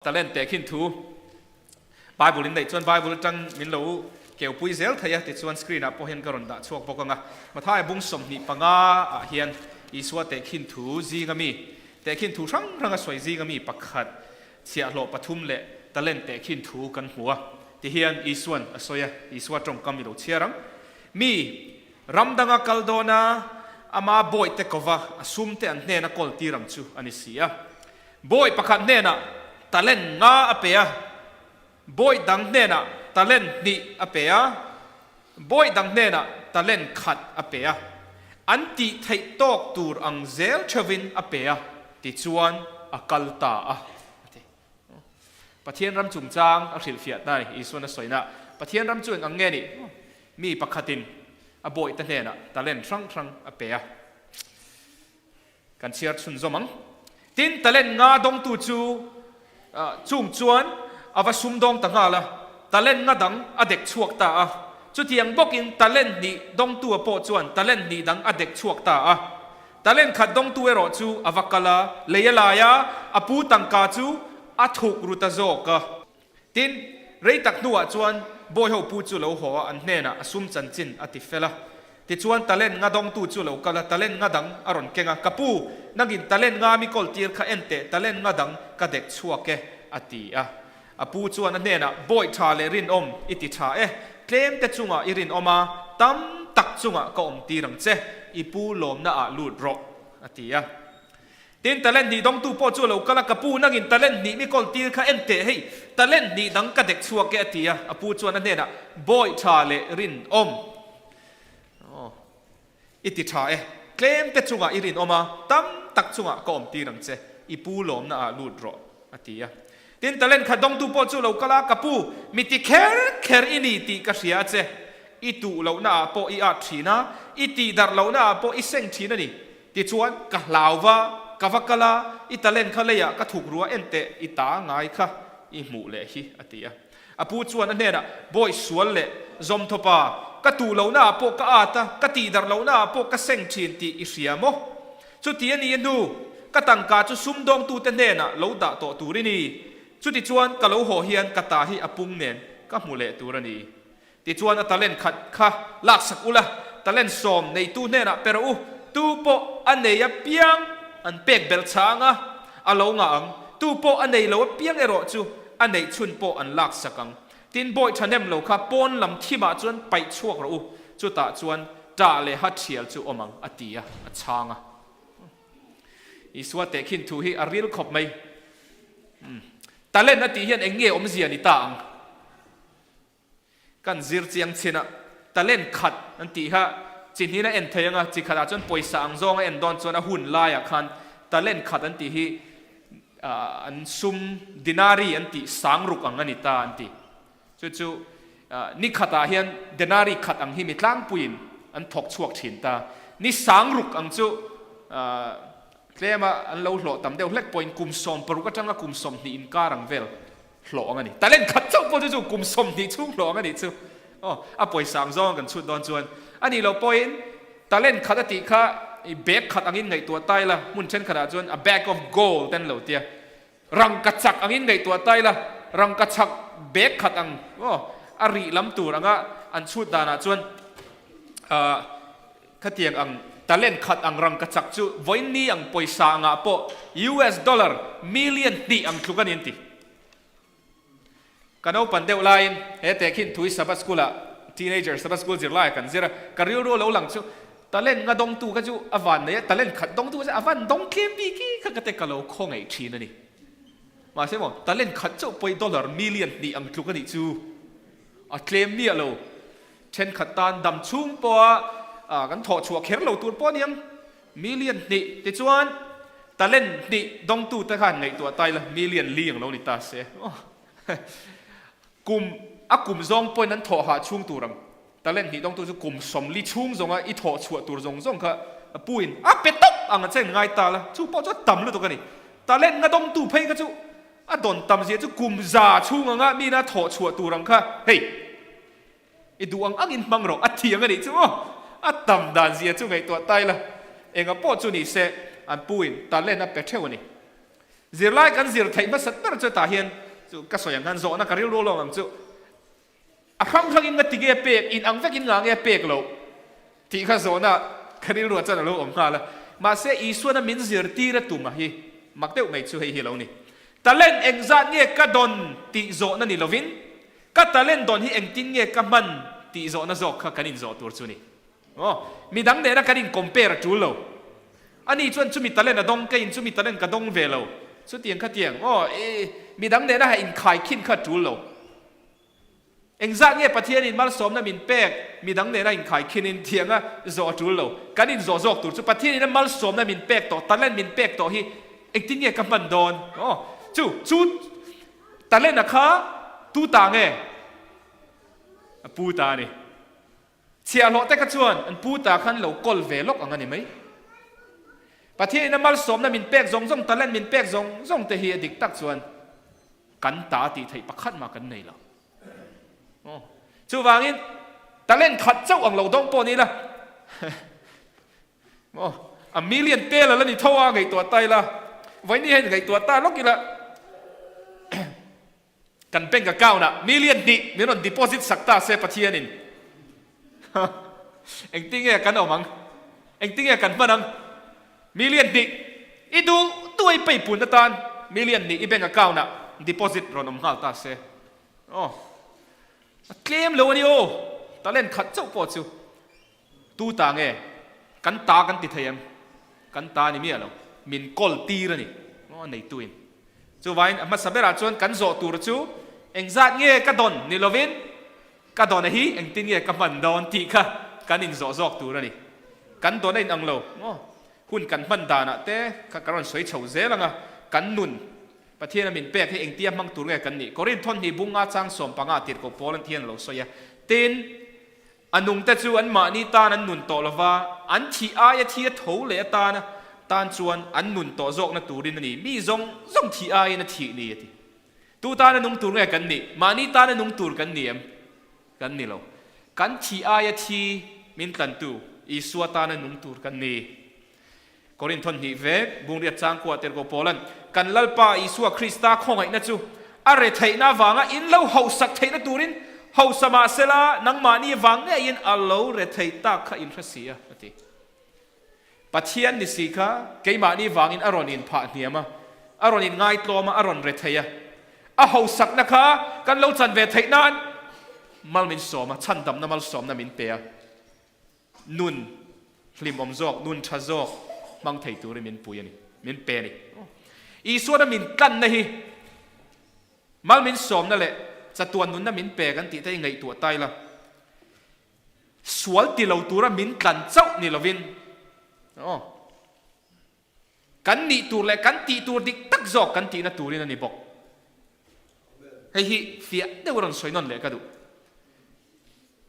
Talent tehkhin thu Bible in neih chuan Bible atang min lo keupui zel thei a, tichuan screen ah pawh hian ka rawn dah chhuak bawk ang a. Mathaia bung 25 ah hian Isua tehkhin thu zinga mi, tehkhin thu hrang hranga sawi zinga mi pakhat, chhiahhlawh pathum leh talent tehkhin thu kan hmu a. Tihian Isuan a sawi a, Isua tawngkam i lo chhiar ang. Mi ram danga kal dawn a, ama bawihte kova a sumte an hnena kawl tir ang chu a ni si a. Bawi pakhat hnenah talent nga a pe a, bawi dang hnenah talent hnih a pe a, bawi dang hnenah talent khat a pe a. An tih theih tawk tur ang zel theuhin a pe a, tichuan a kal ta a, a ti. Pathian ram chungchang a hrilhfiah ta a ni, Isuan a sawina. Pathian ram chu eng ang nge nih? Mi pakhatin a bawihte hnenah talent hrang hrang a pe a. Kan chhiar chhunzawm ang. Tin, talent nga dawngtu chu chung chuan a va sumdawng ta nghal a, talent nga dang a dek chhuak ta a. Chutiang bawkin talent hnih dawngtua pawh chuan talent hnih dang a dek chhuak ta a. Talent khat dawngtu erawh chu a va kal a, lei a lai a, a pu tangka chu a thuk ru ta zawk a. Tin, rei tak hnuah chuan bawiho pu chu lo haw a, an hnenah a sum chanchin a ti fel a. Tichuan talent nga dawngtu chu lo kal a, talent nga dang a rawn keng a, Ka pu, nangin talent nga mi kawl tir kha en teh, talent nga dang ka dek chhuak e, a ti a. A pu chuan a hnenah, Bawi tha leh rinawm i ti tha e, tlem te chungah i rinawm a, tam tak chungah ka awm tir ang che, i pu lawmna ah lut rawh, a ti a. Tin, talent hnih dawngtu pawh chu a lo kal a, Ka pu, nangin talent hnih mi kawl tir kha en teh, hei, talent hnih dang ka dek chhuak e, a ti a. A pu chuan a hnenah, Bawi tha leh rinawm. Aw, i ti tha e. Tlem te chungah i rinawm a, tam tak chungah ka awm tir ang che, i pu lawmna ah lut rawh, a ti a. Tin, talent khat dawngtu pawh chu a lo kal a, Ka pu, mi ti kher kher i ni tih ka hria a che. I tuh lohna ah pawh i at thin a, i tihdarh lohna ah pawh i seng thin a ni. Tichuan, ka hlau va, ka va kal a, i talent kha leiah ka thuk rua en teh, i ta ngai kha i hmuh leh hi, a ti a. A pu chuan a hnenah, Bawi sual leh zawmthawpa, ka tuh lohnaah pawh ka at a, ka tihdarh lohnaah pawh ka seng thin tih i hria maw? Chuti a nih hnu, ka tangka chu sumdawngtute hnenah lo dah tawh tur i ni. Chutichuan, ka lo haw hian ka ta hi a pung nen ka hmu leh tur a ni. Tichuan a talent khat kha laksak ula, talent sawm neitu hnenah pe rawh u, tu pawh a nei apiang an pek belh chang a, a lo ngah ang, tu pawh a nei lo apiang erawh chu a neih chhun pawh an laksak ang. Tin, bawi thahnem lo kha pawn lam thimah chuan paih chhuak rawh u, chutah chuan ṭah leh ha ṭhial chu awm ang, a ti a, a chhang a. Isua tehkhin thu hi a ril khawp mai. Talent a tih hian eng nge awmzia ni ta ang? Kan zir chiang chin a, talent khat an tih kha chi hnin a en thei ang a, chi khatah chuan pawisa ang zawng a en dawn chuan a hun laiah khan talent khat an tih hi an sum denari an tih sang ruk ang a ni ta an ti. Chu chu ni khatah hian denari khat ang hi mi tlangpuiin an thawk chhuak thin ta. Ni sang ruk ang chu tlema an lo hlawh tam deuh hlek pawhin kum 60 atanga kum 20 inkar ang vel hlawh ang a ni. Talent khat chauh pawh chu chu kum 20 chhung hlawh ang a nih chu. Aw, a pawisa ang zawng kan chhut dawn chuan. A nih loh pawhin talent khat a tih kha i bag khat angin ngaihtuah ta ila, hmun thenkhatah chuan a bag of gold an lo tia. Rangkachak angin ngaihtuah ta ila, rangkachak bag khat ang, aw, a rih lam tur anga an chhut danah chuan ah, Khatiang ang talent khat ang rangkachak chu vawiin ang pawisa angah pawh US dollar million hnih ang tluk a ni an ti. Ka naupan deuh laiin he tehkhin thui Sabbath School ah teenager Sabbath School zirlai ah kan zir a, ka rilru a lo lang chu talent nga dawngtu kha chu a van nei a, talent khat dawngtu kha chu a van dawng tlem bik i kha ka te ka lo khawngaih thin a ni. Mahse maw talent khat chauh pawh hi dollar million hnih ang tluk a nih chu a tlem miah lo. Thenkhat tan dam chhung pawha kan thawh chhuah kher lo tur pawh a niang. Million hnih tichuan talent hnih dawngtute khan ngaihtuah ta ila million li ang lo ni ta se. Kum a kum zawng pawhin an thawh hah chhung tur ang. Talent hnih dawngtu chu kum 40 chhung zawnga i thawh chhuah tur zawng zawng kha puin a pe tawp ang a chen ngai ta la. Chu pawh chu a tam lutuk a ni. Talent nga dawngtu phei kha chu a dawn tam zia chu kum za chhung anga mina thawh chhuah tur ang kha hei. I duh ang angin hmang rawh, a thiang a nih chu aw. A tam dan zia chu ngaihtuah ta ila, enga pawh chu ni se, an puin talent a pe theuh a ni. Zirlai kan zir theih hmasat ber chu tah hian chu ka sawi ang khan zawhna ka rilru lawng ang chu. A hrang hrangin nga tige pek, in ang vekin nga nge pek loh tih kha zawhna ka rilruah chuan a lo awm nghal a. Mahse Isuana min zirtir a tum a hi mak deuh mai chu hei hi a lo ni. Talent engzat nge ka dawn tih zawhna ni lovin ka talent dawn hi engtin nge ka hman tih zawhna zawk kha kan inzawh tur chu ni. Aw, midang nena kan in compare a tul lo. Ani chuan chumi talent a dawng, keiin chumi talent ka dawng ve lo. Chutiang khatiang, aw, i, midang nena ha inkhai khin kha a tul lo. Engzah nge Pathianin malsawmna min pek midang nena inkhai khinin thianga zawh a tul lo. Kan inzawh zawk tur chu Pathianin a malsawmna min pek tawh, talent min pek tawh hi engtin nge ka hman dawn? Aw, chu, chu talent a kha tu ta nge? A pu ta a ni. Chhiahhlawh te kha chuan an pu ta khan lo kawl ve lawk ang a ni mai. Pathianin a malsawmna min pek zawng zawng, talent min pek zawng zawng te hi a dik tak chuan kan ta tih theih pakhat mah kan nei lo. Aw, chuvangin talent khat chauh ang lo dawng pawh ni ila, aw, a million tel a la ni tho a ngaihtuah ta ila, vawiin hian ngaihtuah ta lawk ila, Kan bank account ah million hnih min rawn deposit sak ta se Pathianin engtin nge kan awm ang? Engtin nge kan hman ang? Million hnih i duh duh a i pay pun atan million hnih i bank account ah deposit rawn awm nghal ta se. Aw a tlem lo a ni aw, talent khat chauh pawh chu. Tu ta nge? Kan ta kan ti thei em? Kan ta ni miah lo. Min kawl tir a ni. Aw, neituin. Chuvain a hmasa berah chuan kan zawh tur chu engzat nge ka dawn ni lovin ka dawn a hi engtin nge ka hman dawn tih kha kan inzawh zawk tur a ni. Kan dawn a inang lo. Aw, hun kan hman danah te kha ka rawn sawi chho zel ang a, kan nun Pathian a min pek hi engtia hmang tur nge kan nih? Korinth thawnhnih bunga chang 15 tirhkoh Paul an thian a lo sawi a. Tin, A nungte chu anmahni tan an nun tawh lova, an thih aia thi a tho leh atana tan chuan an nun tawh zawkna turin a ni. Mi zawng zawng thih aiin a thih ni a ti. Tu tana nung tur nge kan nih? Mahni tana nung tur kan ni em? Kan ni lo. Kan thih aia thi min tlantu Isua tana nung tur kan ni. Korinth thawnhnih vek, Bungriat changkua Tirhkoh Paula'n, Kan Lalpa Isua Krista khawngaihna chu a retheihna avanga in lo hausak theihna turin hausa mah sela nangmahni vang ngeiin a lo rethei tak kha in hre si a, a ti. Pathian ni si kha keimahni vangin a rawn inphah hniam a, a rawn inngaitlawm a, a rawn rethei a. A hausakna kha kan lo chan ve theih nan mal min sawm a, chhandamna malsawmna min pe a. Nun hlimawm zawk, nun tha zawk hmang thei turin min pui a ni, min pe a ni. Isuana min tlanna hi mal min sawmna leh chatuan nunna min pe kan tih te hi ngaihtuah ta ila, sual ti lo tura min tlan chauh ni lovin, aw, kan nih tur leh kan tih tur dik tak zawk kan tihna turin a ni bawk. Hei hi fiah deuh a rawn sawi nawn leh ka duh.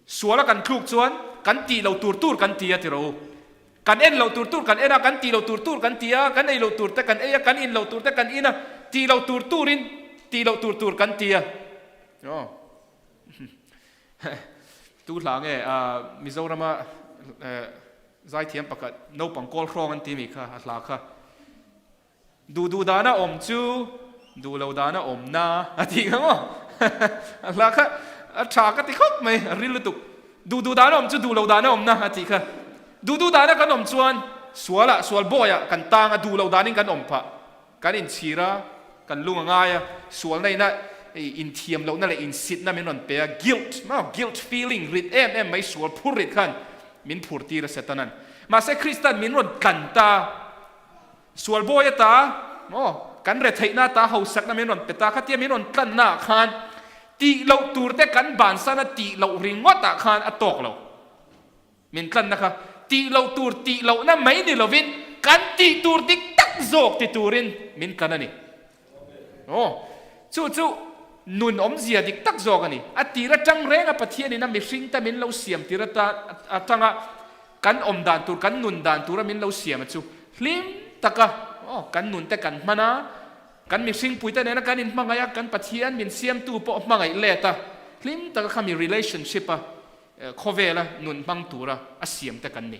Suala kan thluk chuan kan tih loh tur tur kan ti a ti rawh u. Kan en loh tur tur kan en a, kan tih loh tur tur kan ti a, kan ei loh tur te kan ei a, kan in loh tur te kan in a, tih loh tur turin tih loh tur tur kan ti a. Aw. Tu hla nge Mizorama zaithiam pakhat naupang kawl hrawng an ti mi kha a hla kha. Duh duh dana awm chu duh lo dana awm na a tih kha maw? A hla kha a tha ka ti khawp mai, a ril lutuk. Duh duh dana awm chu duh lo dana awm na a tih kha. Duh duh dana kan awm chuan sualah, sual bawiah kan tang a, duh lo danin kan awm phah. Kan inchhir a, kan lung a ngai a, sualna ina inthiam lohna leh insitna min rawn pe a, guilt maw, guilt feeling rit em em mai sual phur rit khan min phur tir a Setanan. Mahse Kristan min rawn tlan ta. Sual bawi ata maw kan retheihna ata hausakna min rawn pe ta khatia min rawn tlanna ah khan tih loh tur te kan bansan a tih loh ringawt ah khan a tawk lo. Min tlanna kha tih loh tur tih lohna mai ni lovin kan tih tur dik tak zawk ti turin min tlan a ni. Aw, chu chu nun awmzia dik tak zawk a ni. A tir atang reng a Pathianin a mihring te min lo siam tir atanga kan awm dan tur, kan nun dan tura min lo siam a chu hlim taka aw kan nun te kan hman a, kan mihring puite nena kan inhmangaih a, kan Pathian min siamtu pawh hmangaih let a, hlim taka khami relationship a khawvela nun hmang tura a siam te kan ni.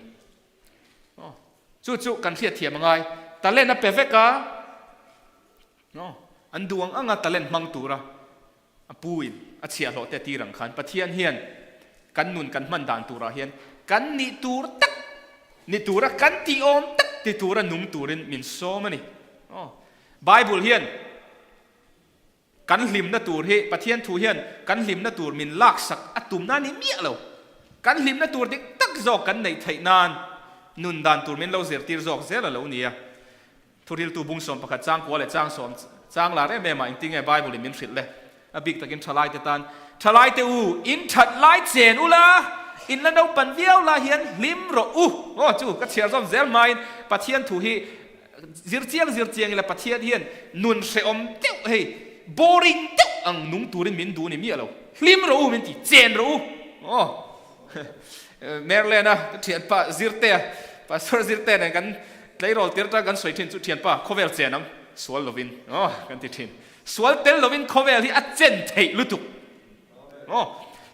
Aw, chu chu kan hriatthiam a ngai. Talent a pe vek a. Aw, an duh ang anga talent hmang tura a pu in a chhiahhlawh te tir ang khan Pathian hian kan nun kan hman dan turah hian kan nih tur tak ni tura kan tih awm tak ti tura nung turin min sawm a ni. Aw, Bible hian Kan hlimna tur hi Pathian thu hian kan hlimna tur min laksak a tumna a ni miah lo. Kan hlimna tur dik tak zawk kan neih theih nan nun dan tur min lo zirtir zawk zel a lo ni a. Thuriltu bung 11 chang kua leh chang sawm chang lar em em ah engtinge Bible in min hrilh le? A bik takin thalaite tan, Thalaite u, in that lai chen ula, in la naupan viau lai hian hlim rawh u. Aw chu ka chhiar zawm zel hmain Pathian thu hi Zir chiang zir chiang ila Pathian hian nun hrehawm deuh hei boring deuh ang nung turin min duh ni miah lo. Hlim rawh u min ti, chen rawh u. Aw Merlena ka thianpa Zirtea, Pastor Zirtea nen kan tleirawl tir atang kan sawi thin chu thianpa khawvel chen ang sual lovin aw kan ti thin. Sual tel lovin khawvel hi a chen theih lutuk. Aw,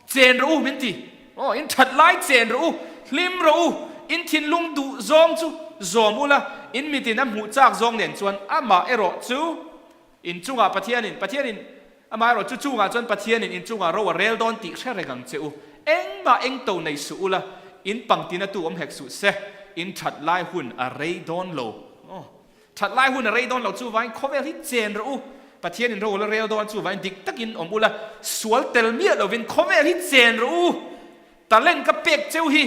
chen rawh u min ti. Aw, in that lai chen rawh u, hlim rawh u, in thinlung duh zawng chu zawm ula, in mitin a hmuh chak zawng nen chuan amah erawh chu in chungah Pathianin, Pathianin, amah erawh chu chungah chuan Pathianin in chungah ro a rel dawn tih hre reng ang che u. Engmah engto nei suh ula, in pangtina tu awm hek suh se, in that lai hun a rei dawn lo. Aw. That lai hun a rei dawn lo chuvain khawvel hi chen rawh u. Pathian in ro la rel dawn chuvain dik takin awm ula, sual tel miah lovin khawvel hi chen rawh u. Talent ka pek cheu hi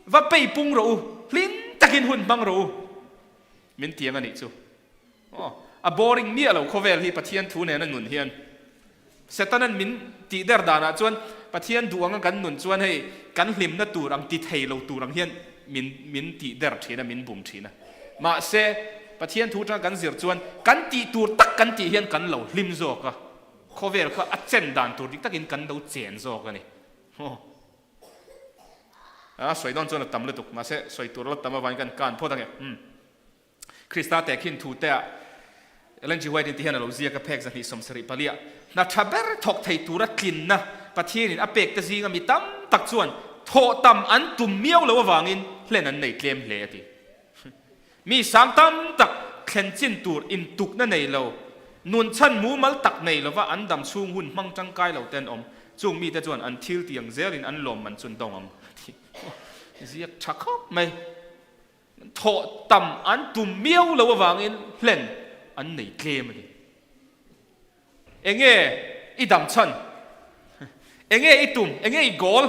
va pei pung rawh u, hlim takin hun hmang rawh u. Min tiang a nih chu. Aw, a boring miah lo khawvel hi Pathian thu nena nun hian. Setanan min tih der danah chuan Pathian duh anga kan nun chuan hei kan hlimna tur ang ti thei lo tur ang hian min min tih der thin a, min bum thin a. Mahse, Pathian thu atanga kan zir chuan kan tih tur tak kan tih hian kan lo hlim zawk a, khawvel kha a chen dan tur dik takin kan lo chen zawk a ni. Aw. A sawi dawn chuan a tam lutuk, mahse sawi tur a la tam avangin kan kan phawt ange. Umm. Krista tehkhin thute ah Ellen G. White in ti hian a lo ziak a, phek 274 ah, Hna tha ber thawk thei tura tlinna Pathianin a pek te zinga mi tam tak chuan thawh tam an tum miau lo avangin hlen an nei tlem hle a ti. Mi sang tam tak thlen chin tur intukna nei lo, nun chhan mumal tak nei lova an dam chhung hun hmang tangkai lo te an awm. Chung mite chuan an thil tiang zelin an lawmman chu an dawng ang a ti. Ziak tha khawp mai. Thawh tam an tum miau lo avangin hlen an nei tlem a ni. Enge i dam chhan? Enge i tum? Enge i goal?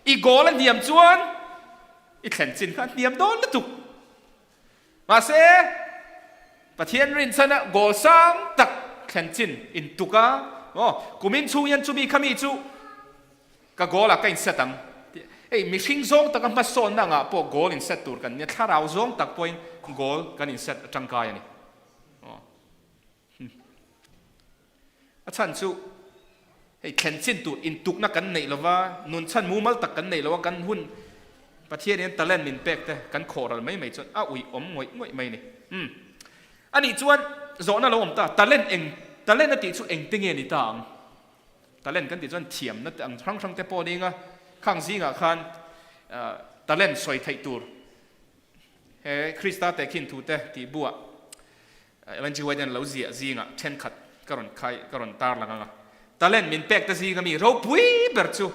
I goal a hniam chuan i thlen chin kha a hniam dawn lutuk. Mahse, Pathian rinchhana goal sang tak thlen chin intuk a, aw, kumin chhung hian chumi khami chu Ka goal ah ka in set ang. Hei mihring zawng taka hmasawnna angah pawh goal in set tur kan nia, thlarau zawng tak pawhin goal kan in set a tangkai a ni. Aw. A chhan chu hei thlen chin tur intukna kan neih lova, nun chhan mumal tak kan neih lova kan hun Pathian in talent min pek te kan khawh ral mai mai chuan a uih awm ngawih ngawih mai a ni. Umm. Anih chuan zawhna lo awm ta, talent eng talent a tih chu engte nge ni ta ang? Talent kan tih chuan thiamna te ang hrang hrang te pawh ning a, khang zingah khan talent sawi theih tur he Krista tehkhin thu te tih buah Ellen G. White hian lo ziah zingah thenkhat ka rawn khai ka rawn tar lang ang a. Talent min pek te zinga mi ropui ber chu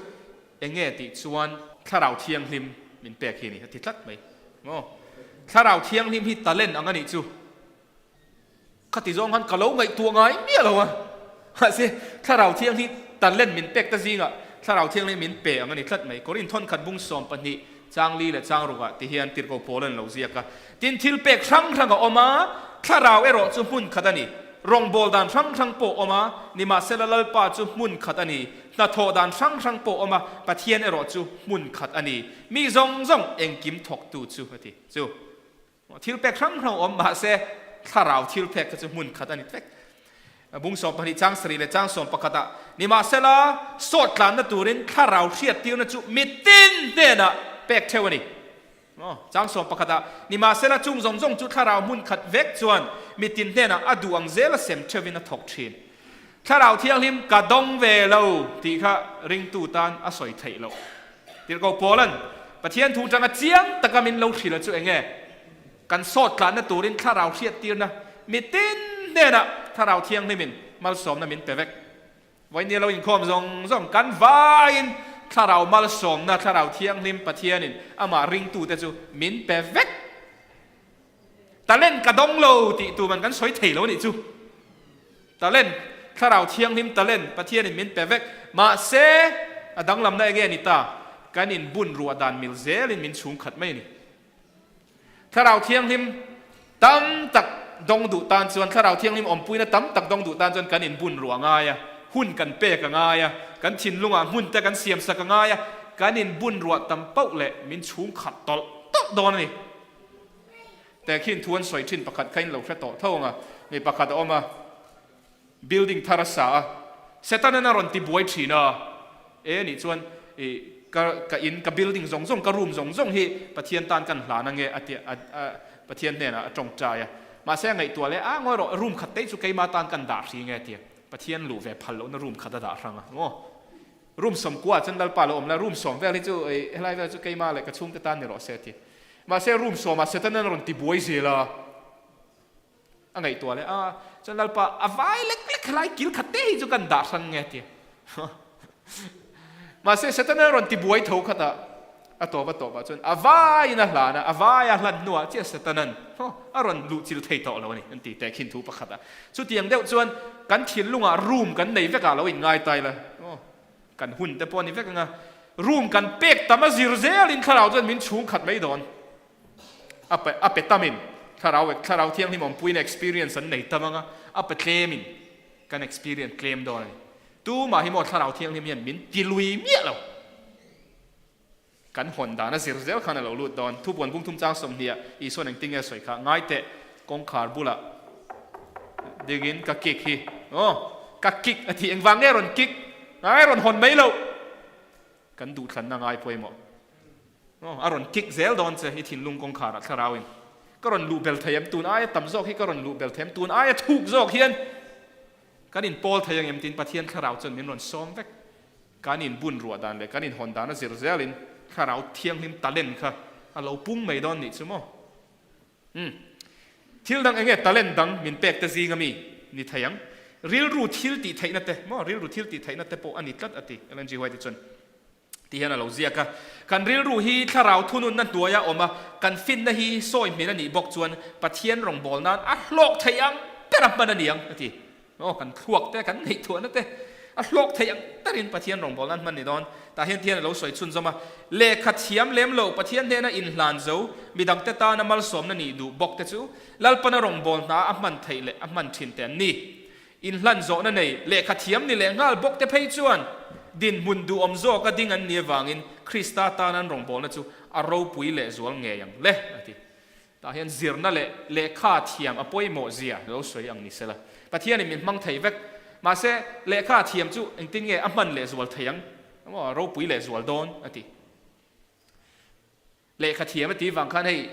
enge tih chuan Thlarau Thianghlim min pek hi a ni a ti tlat mai. Maw? Thlarau Thianghlim hi talent ang a nih chu. Khati zawng khan ka lo ngaihtuah ngai miah lo a, mahse Thlarau Thianghlim talent min pek ta zingah Thlarau Thianghlim min pe ang a ni tlat mai. Korin thawnkhat bung 12 chang li leh chang rukah ti hian tirhkoh pawl an lo ziak a, tin thil pek hrang hrang a awm a, Thlarau erawh chu hmun khat a ni. Rawngbâwl dan hrang hrang pawh awm a, nimahsela Lalpa chu hmun khat a ni. Hnathawh dan hrang hrang pawh awm a, Pathian erawh chu hmun khat a ni. Mi zawng zawng engkim thawktu chu a ti. Chu. Thil pek hrang hrang awm mahse thlarau thil pek kha chu hmun khat a ni vek. Bung 12 chang sarih leh chang 11 ah nimahsela sawt tlanna turin thlarau hriattirna chu mitin hnenah pek theuh a ni. Chang 11 ah nimahsela chung zawng zawng chu thlarau hmun khat vek chuan mitin hnenah a duh ang zela sem theuhin a thawk thin. Thlarau Thianghlim ka dawng ve lo tih kha ringtu tan a sawi theih loh. Tirhkoh Paula'n Pathian thu tanga chiang taka min lo hrilh a chu eng nge? Kan sawt tlanna turin thlarau hriattirna mitin hnenah. Thlarau Thianghlimin malsawmna min pe vek. Vawinia lo inkhawm zawng zawng kan vaiin Thlarau malsawmna, Thlarau Thianghlim Pathianin amah ringtute chu min pe vek. Talent ka dawng lo tih tuman kan sawi thei lo anih chu. Talent, Thlarau Thianghlim talent Pathianin min pe vek. Mahse, a danglamna enge ni ta? Kan inbun ruah dan mil zelin min chhungkhat mai a ni. Thlarau Thianghlim tam tak dawng duh tan chuan, Thlarau Thianghlim awmpuina tam tak dawng duh tan chuan kan inbun ruah a ngai a, hun kan pek a ngai a, kan thinlungah hmun te kan siamsak a ngai a, kan inbun ruah tam pauh leh min chhungkhat tawlh tawlh dawn a ni. Tehkhin thu an sawi thin pakhat kha in lo hre tawh tho ang a, mi pakhat a awm a, building thar a sa a, Setanan a rawn ti buai thin a, e nih chuan i ka ka in ka building zawng zawng ka room zawng zawng hi Pathian tan kan hlan ange a ti a Pathian hnenah a tawngtai a, mahse a ngaihtuah leh a ngawi rawh room khat te chu keima tan kan dah hri nge a ti a, Pathian luh ve phal lohna room khat a dah hrang a maw. Room sawmkua chuan Lalpa lo awm la, room sawm vel hi chu helai vel chu keima leh ka chhungte tan ni rawh se a ti. Mahse room sawmah Setanan a rawn ti buai zel a, a ngaihtuah leh a, chuan Lalpa a vai lek lek helai kil khat te hi chu kan dah hrang nge a ti. Mahse Setanan a rawn ti buai tho khat a, a tawp a tawpah chuan a vaiin a hlan a, a vai a hlan hnuah chiah Setanan a rawn luh chil thei tawh lo a ni an ti teh khin thu pakhat a. Chutiang deuh chuan kan thinlungah room kan nei vekah lo inngai ta ila, kan hun te pawh a ni vek ang a, room kan pek tam a zir zelin thlarau chuan min chhung khat mai dawn. A pe a pe tamin thlarau thlarau thianghlim awmpuiin experience an nei tam ang a, a pe tlemin kan experience tlem dawn a ni. Tumah hi maw thlarau thianghlim hian min ti lui miah lo. Kan hawn dan a zir zel khan a lo lut dawn. Thupuan bung thum chang 20 ah Isuan engtin nge a sawi kha? Ngai teh, kawngkhar bulah dingin ka kick hi. Aw, ka kick a ti. Engvang nge rawn kick? Ngai rawn hawn mai loh. Kan duhthlanna ngai pawimawh. Aw, a rawn kick zel dawn che i thinlung kawngkharah thlarauin. Ka rawn luh bel thei em? Tun aia tam zawk hi ka rawn luh bel thei em? Tun aia thuk zawk hian kan inpawl thei ang em? Tiin Pathian thlarau chuan min rawn sawm vek. Kan inbun ruah dan leh kan inhawn dan a zir zelin Thlarau Thianghlim talent kha a lo pung mai dawn nih chu maw? Umm. Thil dang enge talent dang min pek te zing ami ni thei ang? Rilru thil tih theihna te maw? Rilru thil tih theihna te pawh a ni tlat a ti Ellen G. White-i chuan ti hian a lo ziak a. Kan rilru hi Thlarau thununna hnuaia awm a, kan finna hi sawi hmin a nih bawk chuan Pathian rawngbâwl nan a hlawk thei ang ber a hman a ni ang a ti. Aw, kan thluak te, kan ngaihtuahna te a hlawk theih ang tarin Pathian rawngbâwl nan hman ni dawn. Tah hian Thian a lo sawi chhunzawm a, Lehkha thiam lem lo, Pathian hnena inhlan zo, midangte tana malsawmna nih duh bawk te chu Lalpana rawngbâwl hna a hman theih leh a hman thin te an ni. Inhlan zawhna nei, lehkha thiam ni leh nghal bawk te phei chuan dinhmun duhawm zawka ding an nih avangin Krista tana an rawngbâwlna chu a ropui lehzual ngei ang le, a ti. Tah hian zirna leh lehkha thiam a pawimawh zia lo sawi ang ni sela. Pathianin min hmang thei vek. Mahse, lehkha thiam chu engtin nge a hman lehzual thei ang? Emaw, a ropui lehzual dawn a ti. Lehkha thiam a tih vang khan hei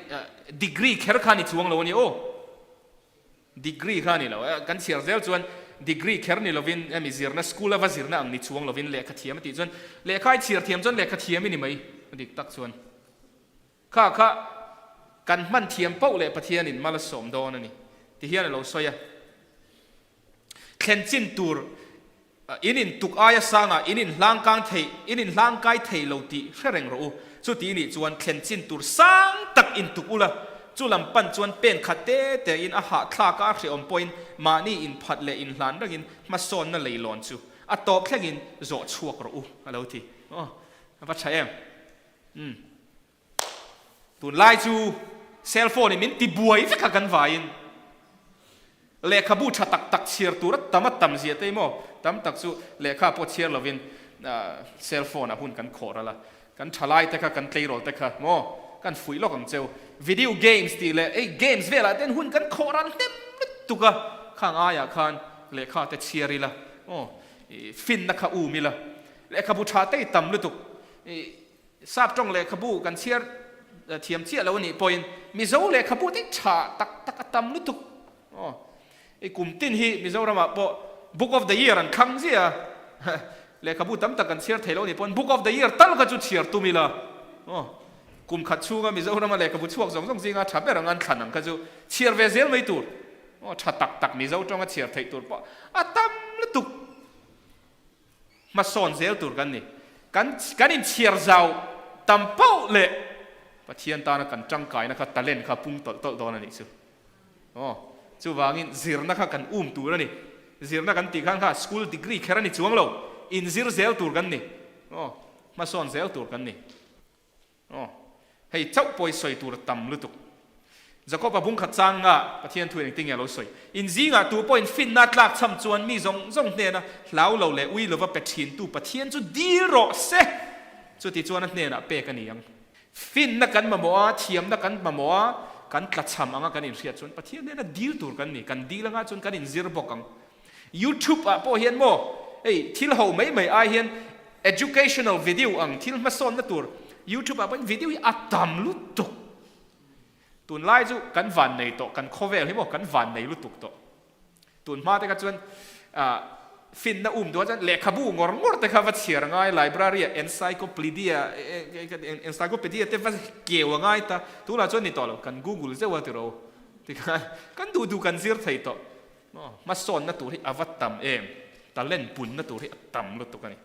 degree kher kha ni chuang lo a ni aw. Degree kha a ni lo. Kan chhiar zel chuan degree kher ni lovin hemi zirna school a va zirna ang ni chuang lovin lehkha thiam a tih chuan lehkha i chhiar thiam chuan lehkha thiam i ni mai a dik tak chuan. Kha kha kan hman thiam poh leh Pathianin mal a sawm dawn a ni, ti hian a lo sawi a. Thlen chin tur in intuk aia sangah in inhlangkang thei, in inhlangkai thei lo tih hre reng rawh u. Chuti nih chuan thlen chin tur sang tak intuk ula, chu lam pan chuan pen khat te tein a hahthlak a, a hrehawm pawhin mahni inphat leh inhlan rengin hmasawnna leilawn chu a tawp thlengin zawh chhuak rawh u, a lo ti. Aw, a va tha em! Umm. Tunlai chu cell phone in min ti buai vek a kan vaiin. Lehkhabu tha tak tak chhiar tur a tam a tam zia te maw tam tak chu lehkha pawh chhiar lovin cell phone ah hun kan khawh ral a. Kan thalai te kha kan tleirawl te kha maw kan fuih lawk ang cheu. Video games tih leh ei games velah ten hun kan khawh ral hnem lutuk a khang aiah khan lehkha te chhiar ila aw finna kha um ila lehkhabu tha te i tam lutuk. I Sap tawng lehkhabu kan chhiar thiam chiah lo a nih pawhin Mizo lehkhabu te tha tak tak a tam lutuk. Aw, i kum tin hi Mizoramah pawh Book of the Year an thlang ziah a, lehkhabu tam tak kan chhiar thei lo a nih pawhin Book of the Year tal kha chu chhiar tum ila. Aw, kum khat chhunga Mizorama lehkhabu chhuak zawng zawng zinga tha ber ang an thlan ang kha chu chhiar ve zel mai tur. Aw tha tak tak Mizo tawnga chhiar theih tur pawh a tam lutuk. Hmasawn zel tur kan ni. Kan kan inchhiar zau tam pauh leh Pathian tana kan tangkaina kha talent kha pung tawlh tawlh dawn a nih chu. Aw, chuvangin zirna kha kan um tur a ni. Zirna kan tih khan kha school degree kher a ni chuang lo. Inzir zel tur kan ni. Aw, hmasawn zel tur kan ni. Aw, hei chauh pawh i sawi tur a tam lutuk. Jakob-a bungkhat chang nga Pathian thu engtin nge a lo sawi? In zingah tu pawhin finna tlak chham chuan mi zawng zawng hnena hlau lo leh ui lova pe thintu Pathian chu dil rawh se! Chuti chuan a hnenah pek a ni ang. Finna kan mamawh a, thiamna kan mamawh a, kan tlachham anga kan inhriat chuan Pathian hnena dil tur kan ni. Kan dil anga chuan kan inzir bawk ang. Youtube ah pawh hian maw hei thil ho mai mai ai hian educational video ang thil hmasawnna tur youtube ah pawhin video hi a tam lutuk. Tunlai chu kan van nei tawh kan khawvel hi maw kan van nei lutuk tawh. Tun hma te kha chuan ah finna um duh ah chuan lehkhabu ngawr ngawr te kha va chhiar a ngai library ah encyclopedia encyclopedia te va keu a ngai ta tunah chuan ni tawh lo kan google zeuh a tiro tikhan kan duh duh kan zir thei tawh. Hmasawnna tur hi a va tam em? Talent punna tur hi a tam lutuk a ni.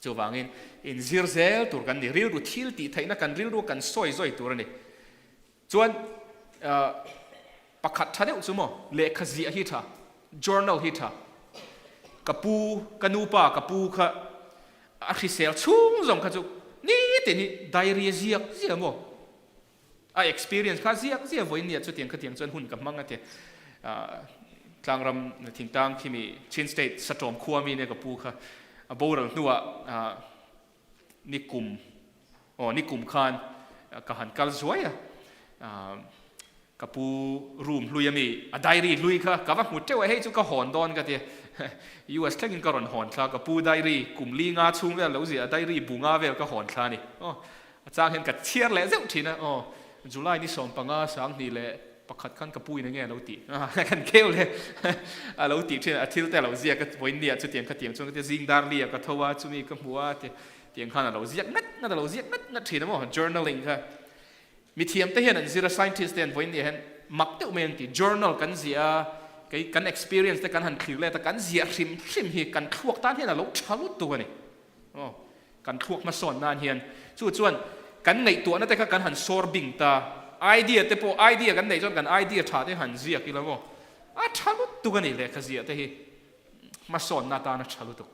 Chuvangin inzir zel tur kan ni. Rilru thil tih theihna kan rilru kan sawi zawi tur a ni. Chuan pakhat tha deuh chu maw lehkha ziah hi tha, journal hi tha. Ka pu, ka nupa ka pu kha a hrisel chhung zawng kha chu nitin hi diary a ziak ziah maw? A experience kha ziak ziak vawiin nia chutiang khatiang chuan hun ka hmang a ti. Tlangram thingtlang khimi Chin State Satawm khua mi nia ka pu kha a boral hnuah nikum aw nikum khan ka han kal zuai a. Ka pu room hlui ami a diary hlui kha ka va hmu teuh a hei chu ka hawn dawn ka ti. US thlengin ka rawn hawn thla ka pu diary kum li nga chhung vel lo ziah a diary bu nga vel ka hawn thla a ni. Aw A chang hian ka chhiar leh zeuh thin a, aw July ni 15 2001 khan ka pu in enge a lo tih kan kheu leh a lo tih thin a, a thil te a lo ziak a, vawiin ni ah chutiang khatiang chuan ka ti a, zing dar li ah ka tho a, chumi ka hmu a ti tiang khan a lo ziak ngat ngat a lo ziak ngat ngat thin a maw journaling kha mithiam te hian an zir a, scientist te hian vawiin ni ah hian mak deuh mai an ti, journal kan ziah a, kei kan experience te kan han thlir let a, kan ziah hrim hrim hi kan thluak tan hian a lo tha lutuk a ni. Aw, kan thluak hmasawn nan hian chu chuan kan ngaihtuahna te kha kan han sawr bing ta, idea te pawh idea kan neih chuan kan idea tha te han ziak ila maw, a tha lutuk a ni lehkha ziah te hi hmasawnna atan a tha lutuk.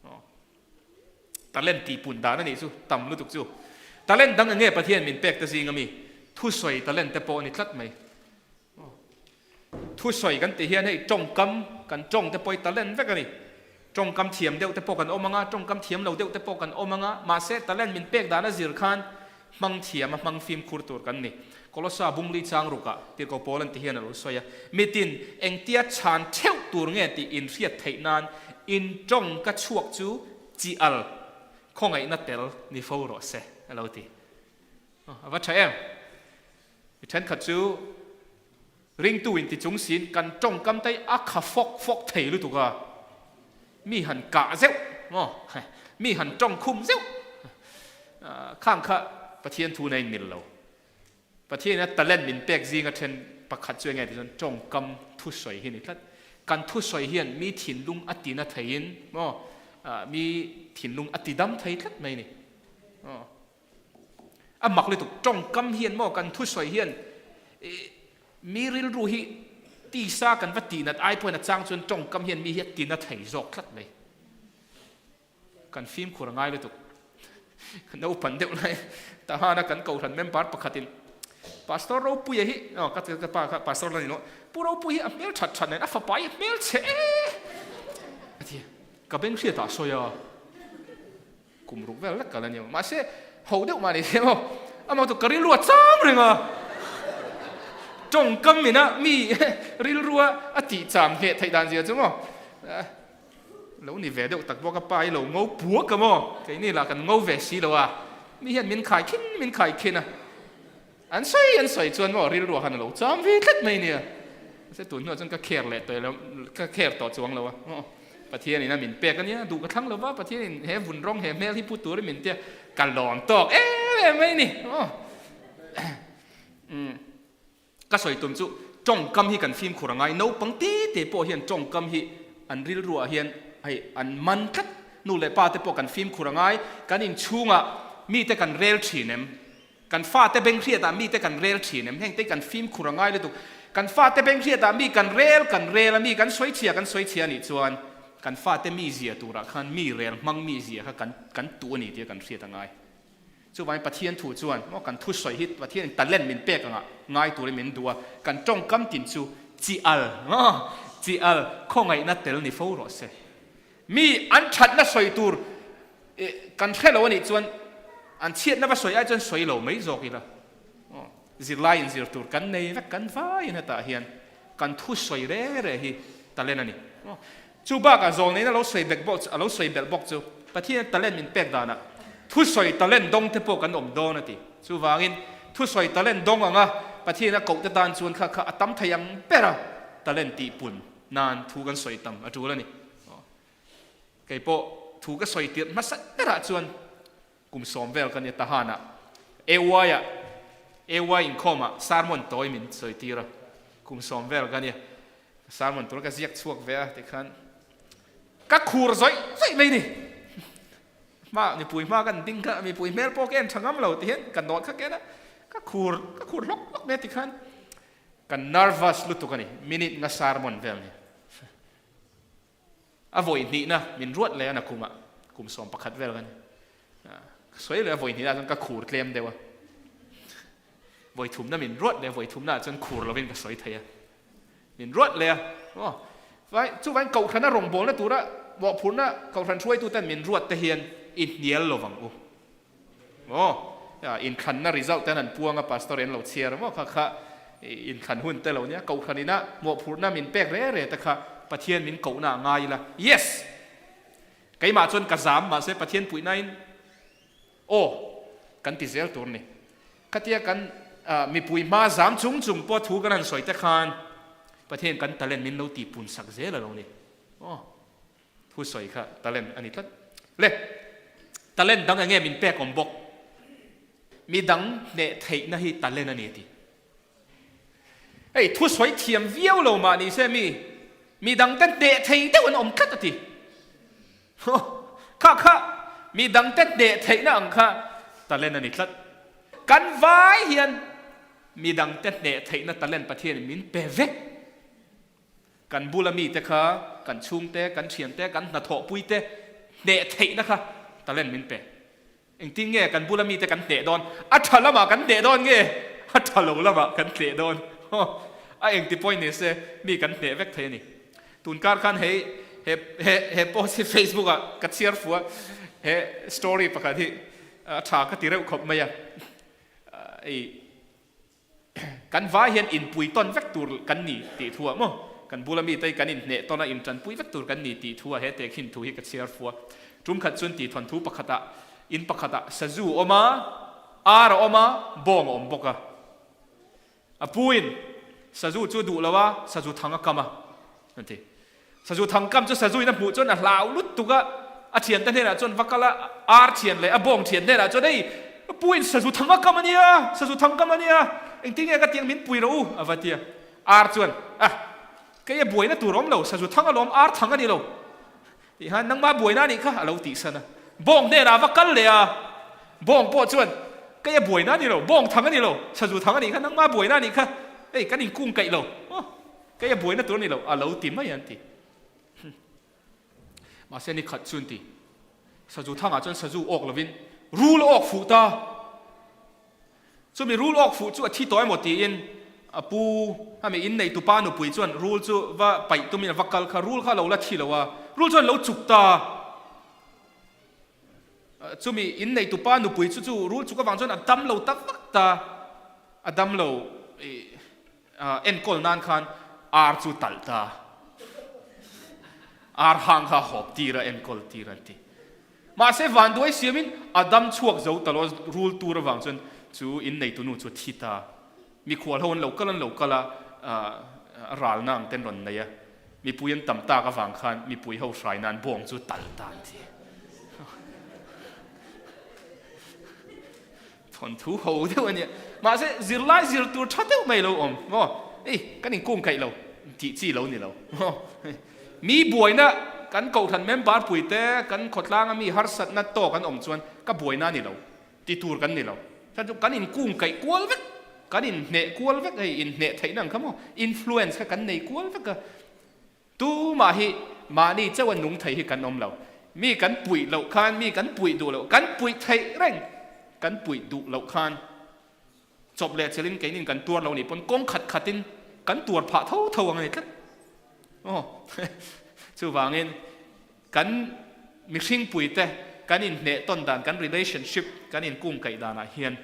Aw, talent tihpun dan a nih chu tam lutuk chu. Talent dang enge Pathian min pek te zing ami thusawi talent te pawh a ni tlat mai. Thusawi kan tih hian hei tawngkam kan tawng te pawh hi talent vek a ni. Tawngkam thiam deuh te pawh kan awm ang a, tawngkam thiam lo deuh te pawh kan awm ang a, mahse talent min pek dan a zir khan hmang thiam a hmang fimkhur tur kan ni. Kolosa bungli chang rukah Tirhkoh Paul an ti hian a lo sawi a, Mitin engtia chhan theuh tur nge tih inhriat theih nan in tawng ka chhuak chu chi al khawngaihna tel ni fo rawh se a lo ti. A va tha em? Mi thenkhat chu ringtu in ti chung siin kan tawngkam te hi a kha fawk fawk thei lutuk a, mi han kah zeuh maw, mi han tawng khum zeuh khang kha Pathian thu na in mil lo. Pathian in a talent min pek zinga then pakhat chu enge ti chuan tawngkam thusawi hi ni tlat. Kan thusawi hian mi thinlung a tina theiin maw, mi thinlung a tidam thei tlat mai ni. A mak lutuk, tawngkam hian maw kan thusawi hian mi rilru hi tisa kan va tihnat ai pawhin a chang chuan tawngkam hian mi hi a tina thei zawk tlat mai. Kan fimkhur a ngai lutuk. Naupan deuh lai tahana kan kohhran member pakhatin Pastor Ropuia hi, aw ka ka pa kha Pastor la ni lo, Pu Ropuia hi a hmel that that nen a fapa hi a hmel chhe e a ti a, ka beng hriatah a sawi a. Kum ruk vel lek kal a ni ang. Mahse, ho deuh mah ni se maw? Amah chu ka rilru a cham reng a. Tawngkam ina mi rilrua a tih cham ngheh theih dan zia chu maw? Lo ni ve deuh tak bawk a, pa i lo ngo puak a maw? Keini lah kan ngo ve si lo a. Mi hian min khai khin min khai khin a. An sawi an sawi chuan maw rilru han a lo cham ve tlat mai nia. Mahse tun hnuah chuan ka kher leh tawh lo, ka kher tawh chuang lo a. Aw, Pathian in a min pek a nia, duh ka thlang lo va, Pathian in he vun rawng he hmel hi pu turin min tia, ka lawm tawk em em mai ni. Aw, umm, ka sawi tum chu. Tawngkam hi kan fimkhur a ngai. Naupang te te pawh hian tawngkam hi an rilruah hian hei an man tlat. Nu leh pa te pawh kan fimkhur a ngai. Kan inchhungah mite kan rel thin em? Kan fate benghriatah mite kan rel thin em? Hengte hi kan fimkhur a ngai lutuk. Kan fate benghriatah mi kan rel kan rel a, mi kan sawi chhia kan sawi chhia a nih chuan kan fate mi zia turah khan mi rel hmang mi zia kha kan kan tuh a ni tia kan hriat a ngai. Chuvangin Pathian thu chuan maw kan thusawi hi Pathianin talent min pek anga ngai turin min duh a, kan tawngkam tin chu chi al maw chi al khawngaihna tel ni fo rawh se. Mi an thatna sawi tur kan hre lo a nih chuan an chhiatna va sawi ai chuan sawi lo mai zawk ila. Aw, zirlai in zir tur kan nei vek kan vaiin hetah hian kan thu sawi re re hi talent a ni. Aw, chu bakah zawlneina lo sawi bek bawk a lo sawi belh bawk chu Pathian talent min pek danah thusawi talent dawng te pawh kan awm dawn a ti. Chuvangin thusawi talent dawng anga Pathian a koh te tan chuan kha kha a tam thei ang bera talent tihpun nan thu kan sawi tam a tul a ni. Kei pawh thu ka sawi tirh hmasa berah chuan kum sawm vel ka nia Tahanah AY-ah AY inkhawmah sermon tawi min sawi tir a, kum sawm vel ka nia sermon tur ka ziak chhuak ve a tikhan ka khur zawih zawih mai ni. Hma mipui hma kan ding kha mipui hmel pawh ka en tha ngam lo ti hian ka nawt kha ken a, ka khur ka khur hlawk hlawk mai a tikhan ka nervous lutuk a ni minute nga sermon vel ni. A vawi hnihna min ruat leh a na kumah kum 11 vel ka ni. Ka sawi leh a vawi hnihna chuan ka khur tlem deuh a. Vawi thumna min ruat leh a vawi thumna ah chuan khur lovin ka sawi thei a. Min ruat leh a. Aw, vai chuvain kohhrana rawngbawlna tura mawhphurhna kohhran hruaituten min ruat te hian i hnial lovang u. Maw? Inthlanna result te an han puang a, pastor in lo chhiar a maw? Kha kha inthlan hun te lo nia, kohhran ina mawhphurhna min pek re re te kha Pathian min kohna a ngai ila. Yes! Keimah chuan ka zam, mahse Pathian puihnain aw kan ti zel tur ni. Khatia kan mipui hma zam chung chung pawh thu kan han sawi te khan Pathian kan talent min lo tihpun sak zel a lo ni. Aw. Thu sawi kha talent a ni tlat. Le, talent dang enge min pek awm bawk? Mi dang hneh theihna hi talent a ni ti. Hei, thu sawi thiam viau lo mah ni se mi, mi dang te hneh thei deuh an awm tlat a ti. Kha kha, mi dang te hneh theihna ang kha talent a ni tlat. Kan vai hian mi dang te hneh theihna talent Pathianin min pe vek. Kan bula mite kha, kan chhungte, kan thiante, kan hnathawhpuite hneh theihna kha talent min pe. Engtin nge kan bula mite kan hneh dawn? A tha lamah kan hneh dawn nge a tha lo lamah kan hneh dawn? A engti pawhin ni se mi kan hneh vek thei a ni. Tun kar khan hei he he he post hi Facebook ah ka chhiar fu a, he story pakhat hi a tha ka ti reuh khawp mai a. Ei. Kan vai hian inpui tawn vek tur kan ni tih thu ah maw? Kan bula mite hi kan inhneh tawn a, intanpui vek tur kan ni tih thu ah he tehkhin thu hi ka chhiar fua. Tum khat chuan tih thawnthu pakhat ah, in pakhat ah sazu a awm a, ar a awm a, bawng a awm bawk a. A pu in sazu chu a duh lo a, sazu thang a kam a, an ti. Sazu thangkam chu sazu in a hmuh chuan a hlau lutuk a, a thiante hnenah chuan va kal a, ar thian leh a bawng thian hnenah chuan hei pu in sazu thang a kam a nia, sazu thangkam a nia, engtin nge ka tiang min pui rawh u a va ti a. Ar chuan ah kei a buaina tur awm lo, sazu thang alawm ar thang a ni lo tih khan nangmah buaina a nih kha a lo tihsan a. Bawng hnenah a va kal leh a, bawng pawh chuan kei a buaina a ni lo, bawng thang a ni lo, sazu thang a nih kha nangmah buaina a nih kha, hei kan inkung kaih lo. Kei a buaina tur a ni lo, a lo ti mai an ti. Mahse ni khat chu an ti. Sazu thangah chuan sazu awk lovin rul a awk fuh ta. Chumi rul awk fuh chu a thi tawh emaw tiin a pu hemi innei tupa nupui chuan rul chu va paih tumin a va kal kha, rul kha a lo la thi lo a, rul chuan lo chuk ta. Chumi innei tupa nupui chu chu rul chuk avang chuan a dam lo tak vak ta, a dam lo enkawl nan khan ar chu talh ta, ar hang kha hawp tir a enkawl tir an ti. Mahse vanduai siamin a dam chhuak zo ta lo, rul tur avang chuan chu innei tunu chu a thi ta. Mikhual ho an lo kal an lo kal a, ralna ang ten rawn nei a, mipui an tam tak avang khan mipui ho hrai nan bawng chu talh ta an ti. Thawnthu ho deuh a nia. Mahse zirlai zir tur tha deuh mai lo awm maw? Ei, kan inkung kaih lo tih chi lo ni lo maw? Mi buaina kan kohhran member puite, kan khawtlanga mi harsatna tawk an awm chuan ka buaina a ni lo ti tur kan ni lo. Chuan chu kan inkung kaih kual vek, kan inhneh kual vek hei inhneh theihna ang kha maw? Influence kha kan nei kual vek a. Tumah hi mahni chauha nung thei hi kan awm lo. Mi kan puih loh khan, mi kan puih duh loh, kan puih theih reng kan puih duh loh khan chawp leh chelin keinin kan tuar lo nih pawn kawng khat khatin kan tuar phah tho tho ang a ni tlat. Aw, chuvangin kan mihring puite kan inhneh tawn dan, kan relationship kan inkungkaih danah hian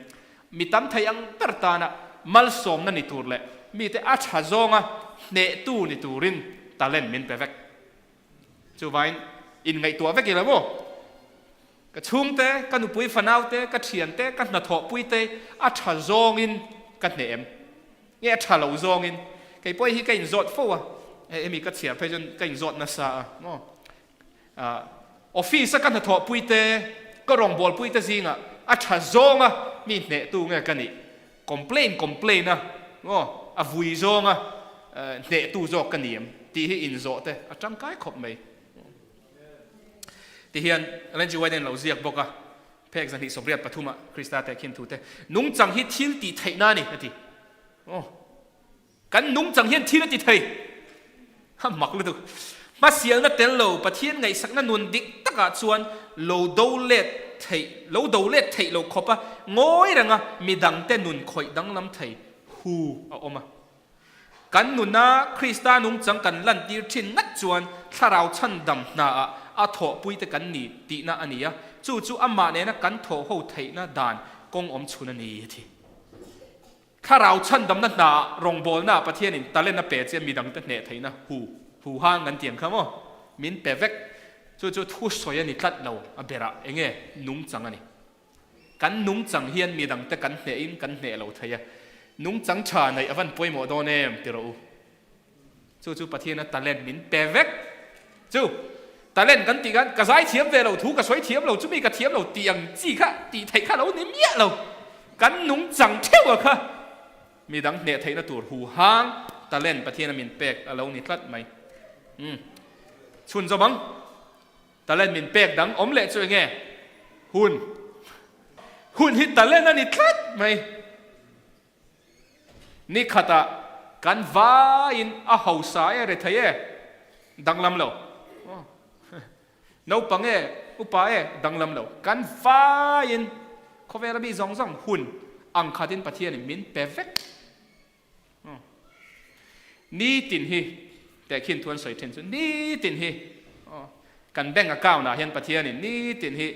mi tam thei ang ber tana malsawmna ni tur leh mite a tha zawnga hnehtu ni turin talent min pe vek. Chuvangin inngaihtuah vek ila maw? Ka chhungte, ka nupui fanaute, ka thiante, ka hnathawhpuite a tha zawngin ka hneh em? Nge a tha lo zawngin? Kei pawh hi ka inzawt fo a, hemi ka chhiar phei chuan ka inzawt nasa a maw? Office a ka hnathawhpuite, ka rawngbawlpuite zingah a tha zawnga mi hnehtu nge ka nih? Complain complain a maw? A vui zawnga hnehtu zawk ka ni em? Tih hi inzawh te a tangkai khawp mai. Ti hian Ellen G. White-in a lo ziak bawk a, phek 283 ah Krista tehkhin thu te, Nungchang hi thil tih theihna a ni, a ti. Aw, kan nungchang hian thil a ti thei. A mak lutuk. Hmasialna tel lo Pathian ngaihsakna nun dik takah chuan lo do let theih, lo do let theih lo khawpa ngawi renga midangte nun khawih danglam thei hu a awm a. Kan nuna Krista nungchang kan lantir thin ngat chuan thlarau chhandam hnaah a thawhpuite kan ni tihna a ni a, chu chu amah nena kan thawhho theihna dan kawng awm chhun a ni a ti. Thlarau chhandamna hnaah rawngbawlnaah Pathianin talent a pe che midangte hneh theihna hu hu hang kan tiang kha maw? Min pe vek. Chu chu thusawi a ni tlat lo a berah enge nungchang a ni. Kan nungchang hian midangte kan hnehin kan hneh lo thei a, nungchang tha neih a van pawimawh dawn em ti rawh u. Chu chu Pathiana talent min pe vek. Chu talent kan tih khan ka zai thiam ve lo, thu ka sawi thiam lo, chumi ka thiam lo tih ang chi kha tih theih kha lo ni miah lo. Kan nungchang theuh a kha midang hneh theihna tur hu hang talent Pathiana min pek a lo ni tlat mai. Umm. Chhunzawm ang. Talent min pek dang awm leh chu enge? Hun. Hun hi talent a ni tlat mai. Ni khatah kan vaiin a hausa e, rethei e, danglam lo. Naupang e, upa e, danglam lo. Kan vaiin khawvela mi zawng zawng hun ang khatin Pathianin min pe vek. Nitin hi tehkhin thu an sawi thin chu nitin hi kan bank account ah hian Pathianin nitin hi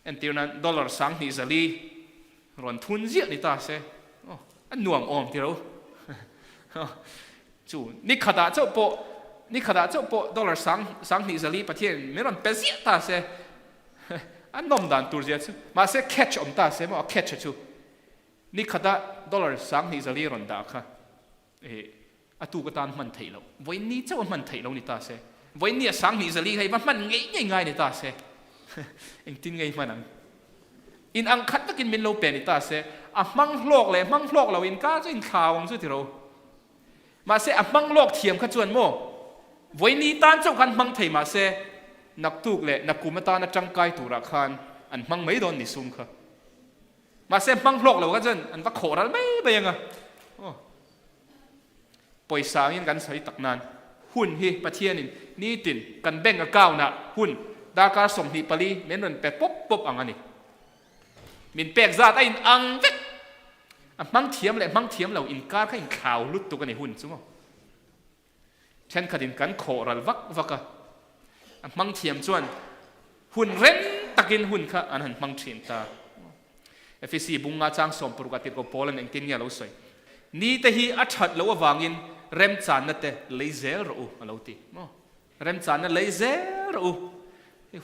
entir nan dollar 2400 rawn thun ziah ni ta se a nuam awm tiro chu ni khatah chauh pawh ni khatah chauh pawh dollar 2400 Pathianin min rawn pe ziah ta se a nawm dan tur zia chu mahse catch awm ta se maw a catch a chu Ni khata dollar 2400 rawn dah kha eh a tuk atan hman theih loh. Vawiin ni chauh a hman theih lo ni ta se. Vawiin ni a 2400 kha i va hman ngei ngei ngai ni ta se. Engtin ngei hman ang? In ang khat takin min lo pe ni ta se. A hmang hlawk leh hmang hlawk lo inkar chu inthlau ang chu ti ro. Mahse a hmang lawk thiam kha chuan maw vawiin ni tan chauh khan hmang thei mahse naktuk leh nakum atana tangkai turah khan an hmang mai dawn ni sum kha. Mahse hmang hlawk lo kha chuan an va khawh ral mai mai ang a. Aw. Pawisa angin kan sawi tak nan hun hi Pathianin nitin kan bank account ah hun darkar 24 min rawn pe pawp pawp ang a ni. Min pek zat a in ang vek. A hmang thiam leh hmang thiam lo inkar kha inthlau lutuk a ni hun chu maw. Thenkhatin kan khawh ral vak vak a, a hmang thiam chuan hun rem takin hun kha an han hmang thin ta. Efesi bunga chang 60 ah tirhkoh Paula'n engtin nge a lo sawi? Nite hi a that loh avangin remchanna te lei zel rawh u a lo ti. Maw? Remchanna lei zel rawh u.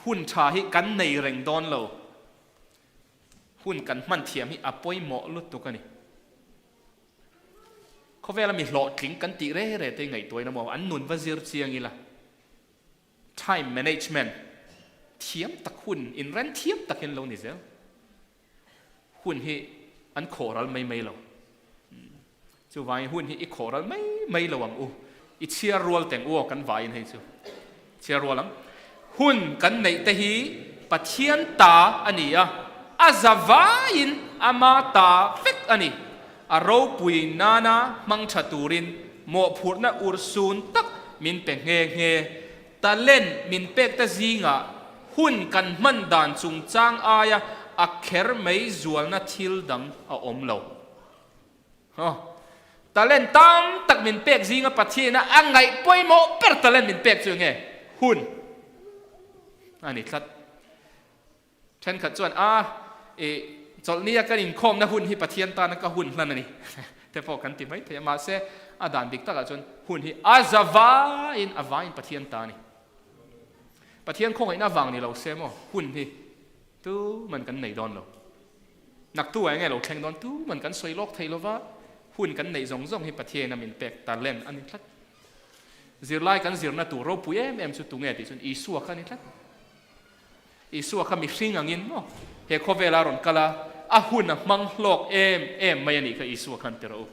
Hun tha hi kan nei reng dawn lo. Hun kan hman thiam hi a pawimawh lutuk a ni. Khawvela mi hlawhtling kan tih re re te ngaihtuahin a maw an nun va zir chiang ila time management thiam tak hun inren thiam takin lo ni zel. Hun hi an khawh ral mai mai lo. Chuvangin hun hi i khawh ral mai mai lo ang u. I chhiar rual teng u aw kan vaiin hei chu chhiar rual ang. Hun kan neih te hi Pathian ta a ni a, a za vaiin ama ta vek a ni. A ropui nana hmang tha turin mawhphurhna urhsun tak min pe nghe nghe. Talent min pek te zingah hun kan hman dan chungchang aia a kher mai zualna thil dang a awm lo. Aw, talent tam tak min pek zinga Pathiana a ngaih pawimawh ber talent min pek chu enge? Hun a ni tlat. Thenkhat chuan a i chawlhnia kan inkhawmna hun hi Pathian tana ka hun hlan a ni te pawh kan ti mai thei a, mahse a dan dik takah chuan hun hi a za vaiin a vaiin Pathian ta a ni. Pathian khawngaihna avang ni lo se maw hun hi tuman kan nei dawn lo. Naktu ah enge lo thleng dawn tuman kan sawi lawk thei lova, hun kan neih zawng zawng hi Pathian a min pek talent a ni tlat. Zirlai kan zirna tur ropui em em chu tunge tih chuan Isua kha a ni tlat. Isua kha mihring angin maw he khawvela rawn kal a, a hun a hmang hlawk em em mai a nih kha Isua khan ti rawh u.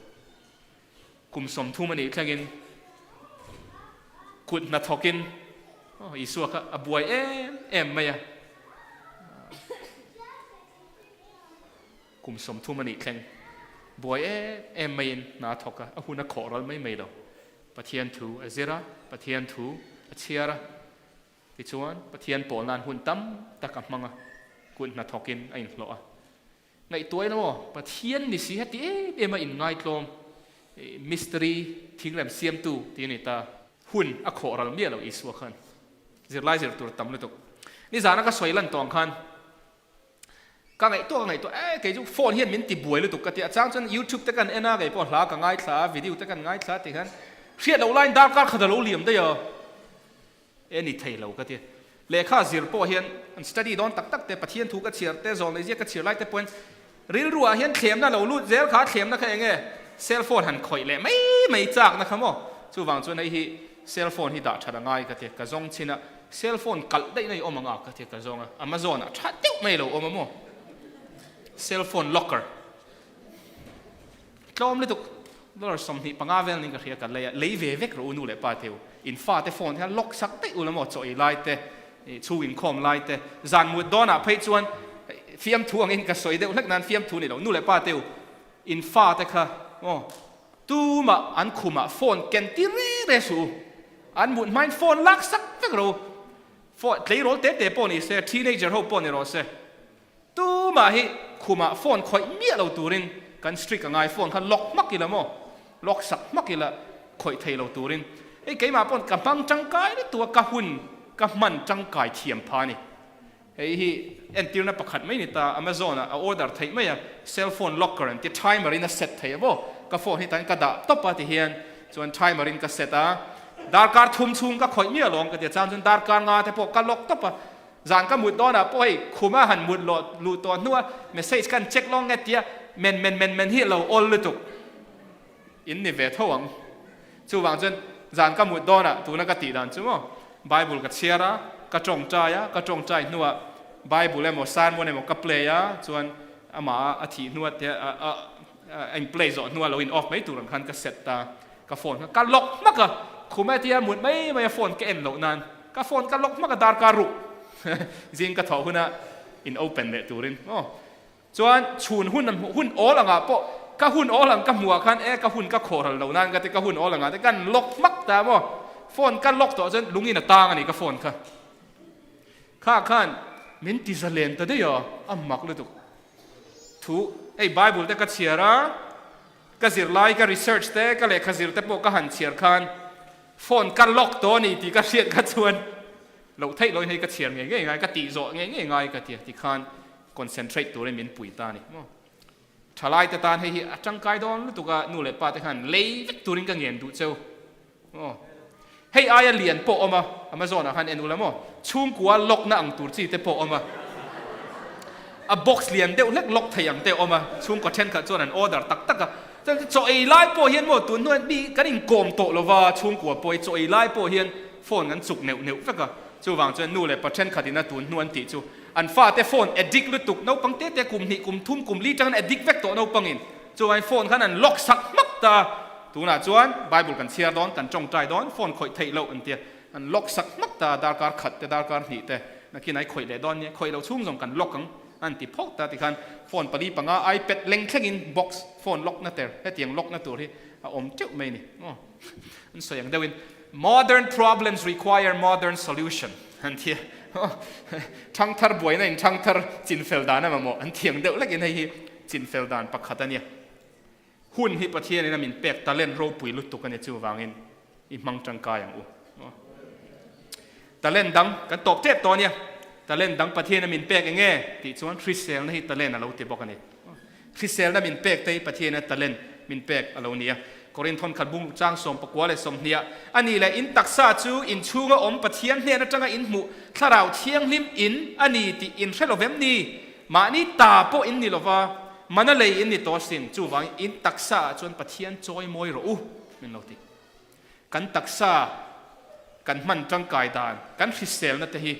Kum 30 a nih thlengin kut hnathawkin Isua kha a buai em em mai a. Kum 30 a nih thleng buai em em maiin hna a thawk a, a hun a khawh ral mai mai lo. Pathian thu a zir a, Pathian thu a chhiar a, tichuan Pathian pawl nan hun tam tak a hmang a, kut hnathawkin a inhlawh a. Ngaihtuah ila maw, Pathian ni si heti em em a inngaitlawm, mystery thingrem siamtu tih a ni ta. Hun a khawh ral miah lo Isua khan zirlai zir tur tam lutuk. Nizana ka sawi lan tawng khan ka ngaihtuah ka ngaihtuah e kei chu phone hian min ti buai lutuk ka ti a chang chuan YouTube te kan en a kei pawh hla ka ngaithla a video te kan ngaithla tih khan hriat loh laiin darkar khat a lo liam daih a. E ni thei lo ka ti. Lehkha zir pawh hian an study dawn tak tak te, Pathian thu ka chhiar te, zawlnei ziak ka chhiar lai te pawhin rilru ah hian thlemna lo lut zel kha, thlemna kha eng nge cell phone han khawih leh mai mai chakna kha maw? Chuvang chuan hei hi cell phone hi dah that a ngai ka ti. Ka zawng chin a, cell phone kalh daih na i awm ang a ka ti ka zawng a, Amazon ah tha deuh mai lo awm a maw? Cell phone locker. Tlawm lutuk, dollar 25 vel niin ka hria ka lei a, lei ve vek rawh u nu leh pa teu, in fate phone te kha lock sak daih u la maw, chaw ei lai te, chhung inkhawm lai te, zan mut dawnah phei chuan fiamthu angin ka sawi deuh hlek nan fiamthu ni lo, nu leh pa teu, in fate kha maw tumah an khumah phone ken tir re re suh u, an mut hmain phone lak sak vek rawh u, phone tleirawl te te pawh ni se, teenager ho pawh ni rawh se. Tumah hi khumah phone khawih miah lo turin kan strict a ngai, phone kha lock hmak ila maw, lock sak hmak ila khawih thei lo turin. Hei keimah pawn ka hmang tangkai lutuk a, ka hun ka hman tangkai thiam pha a ni. Hei hi entirna pakhat mai ni ta, Amazon ah a order theih mai a, cell phone locker an ti, timer in a set thei a maw, ka phone hi tan ka dah tawp a ti hian chuan timer in ka set a, darkar thum chhung ka khawih miah lo ang ka ti a, chang chuan darkar nga te pawh ka lock tawp a, Zan ka mut dawnah pawh hei khuma han mut lawh luh tawh hnua message kan check lawng nge tia men men men men hi a lo awl lutuk in ni ve tho ang. Chuvang chuan zan ka mut dawnah tuna ka tih dan chu maw Bible ka chhiar a, ka tawngtai a, ka tawngtai hnuah Bible emaw sermon emaw ka play a chuan amah a thih hnua te a a in play zawh hnua lo in off mai tur ang khan ka set ta ka phone kha ka lock hmak a, khuma tia mut mai mai a phone ka en loh nan Ka phone ka lock hmak a darkar ruk zing ka thawh huna in open leh turin aw chuan chhun hun hun awl angah pawh ka hun awl ang ka hmuh ah khan e ka hun ka khawh ral lo nan ka ti ka hun awl angah te kan lock hmak ta maw phone ka lock tawh chuan lungin a tang a ni ka phone kha kha khan min ti zalen ta daih a a mak lutuk thu hei bible te ka chhiar a ka zirlai ka research te ka lehkha zir te pawh ka han chhiar khan Phone ka lock tawh a ni tih ka hriat kha chuan loh theih loin hei ka chhiar ngei ngei ngai, ka tih zawh ngei ngei ngai ka ti a, tikhan concentrate turin min pui ta a ni maw. Thalai te tan hei hi a tangkai dawn lutuk a, nu leh pa te khan lei vek turin ka ngen duh cheu maw. Hei aia lian pawh awm a, Amazon ah khan en ula maw, chhungkua lock na ang tur chi te pawh awm a, a box lian deuh hlek lock thei ang te awm a, chhungkaw thenkhat chuan an order tak tak a, Chuan chaw ei lai pawh hian maw tun hnuaiah mi kan inkawm tawh lo va, chhungkua pawh hi chaw ei lai pawh hian phone kan chuk neuh neuh vek a. Chuvang chuan nu leh pa thenkhatin a tun hnu an tih chu an fate phone addict lutuk naupang te te kum hnih kum thum kum li tangin addict vek tawh naupangin. Chuvangin phone khan an lock sak hmak ta a, tunah chuan Bible kan chhiar dawn, kan tawngtai dawn, phone khawih theih loh an tia, an lock sak hmak ta a, darkar khat te darkar hnih te nakin ai khawih leh dawn nia, khawih loh chhung zawng kan lock ang an ti phawt ta tikhan phone pali panga iPad leng thlengin box phone lock na ter hetiang lock na tur hi a awm teuh mai a ni. Aw an sawi ang deuhin modern problems require modern solution an ti a, thangthar buaina in thangthar chinfel dan a mamawh an thiang deuh lekin hei hi chinfel dan pakhat a nia. Hun hi Pathianin a min pek talent ropui lutuk a ni chuvangin i hmang tangkai ang u. Talent dang kan tawp tep tawh a nia. Talent dang Pathian a min pek eng nge tih chuan hriselna hi talent a lo ti bawk a ni. Hriselna min pek te hi Pathian a talent min pek a lo ni a. Korinthon khat bung chang 19 leh 20 ah a nih leh in taksa chu in chhunga awm Pathian hnen atanga in hmuh thlarau thianghlim in a ni tih in hre lo vem ni? Mahni ta pawh in ni lova, mana lei in ni tawh asin, chuvangin in taksa ah chuan Pathian chawi mawi rawh u min lo ti. Kan taksa kan hman tangkai dan, kan hriselna te hi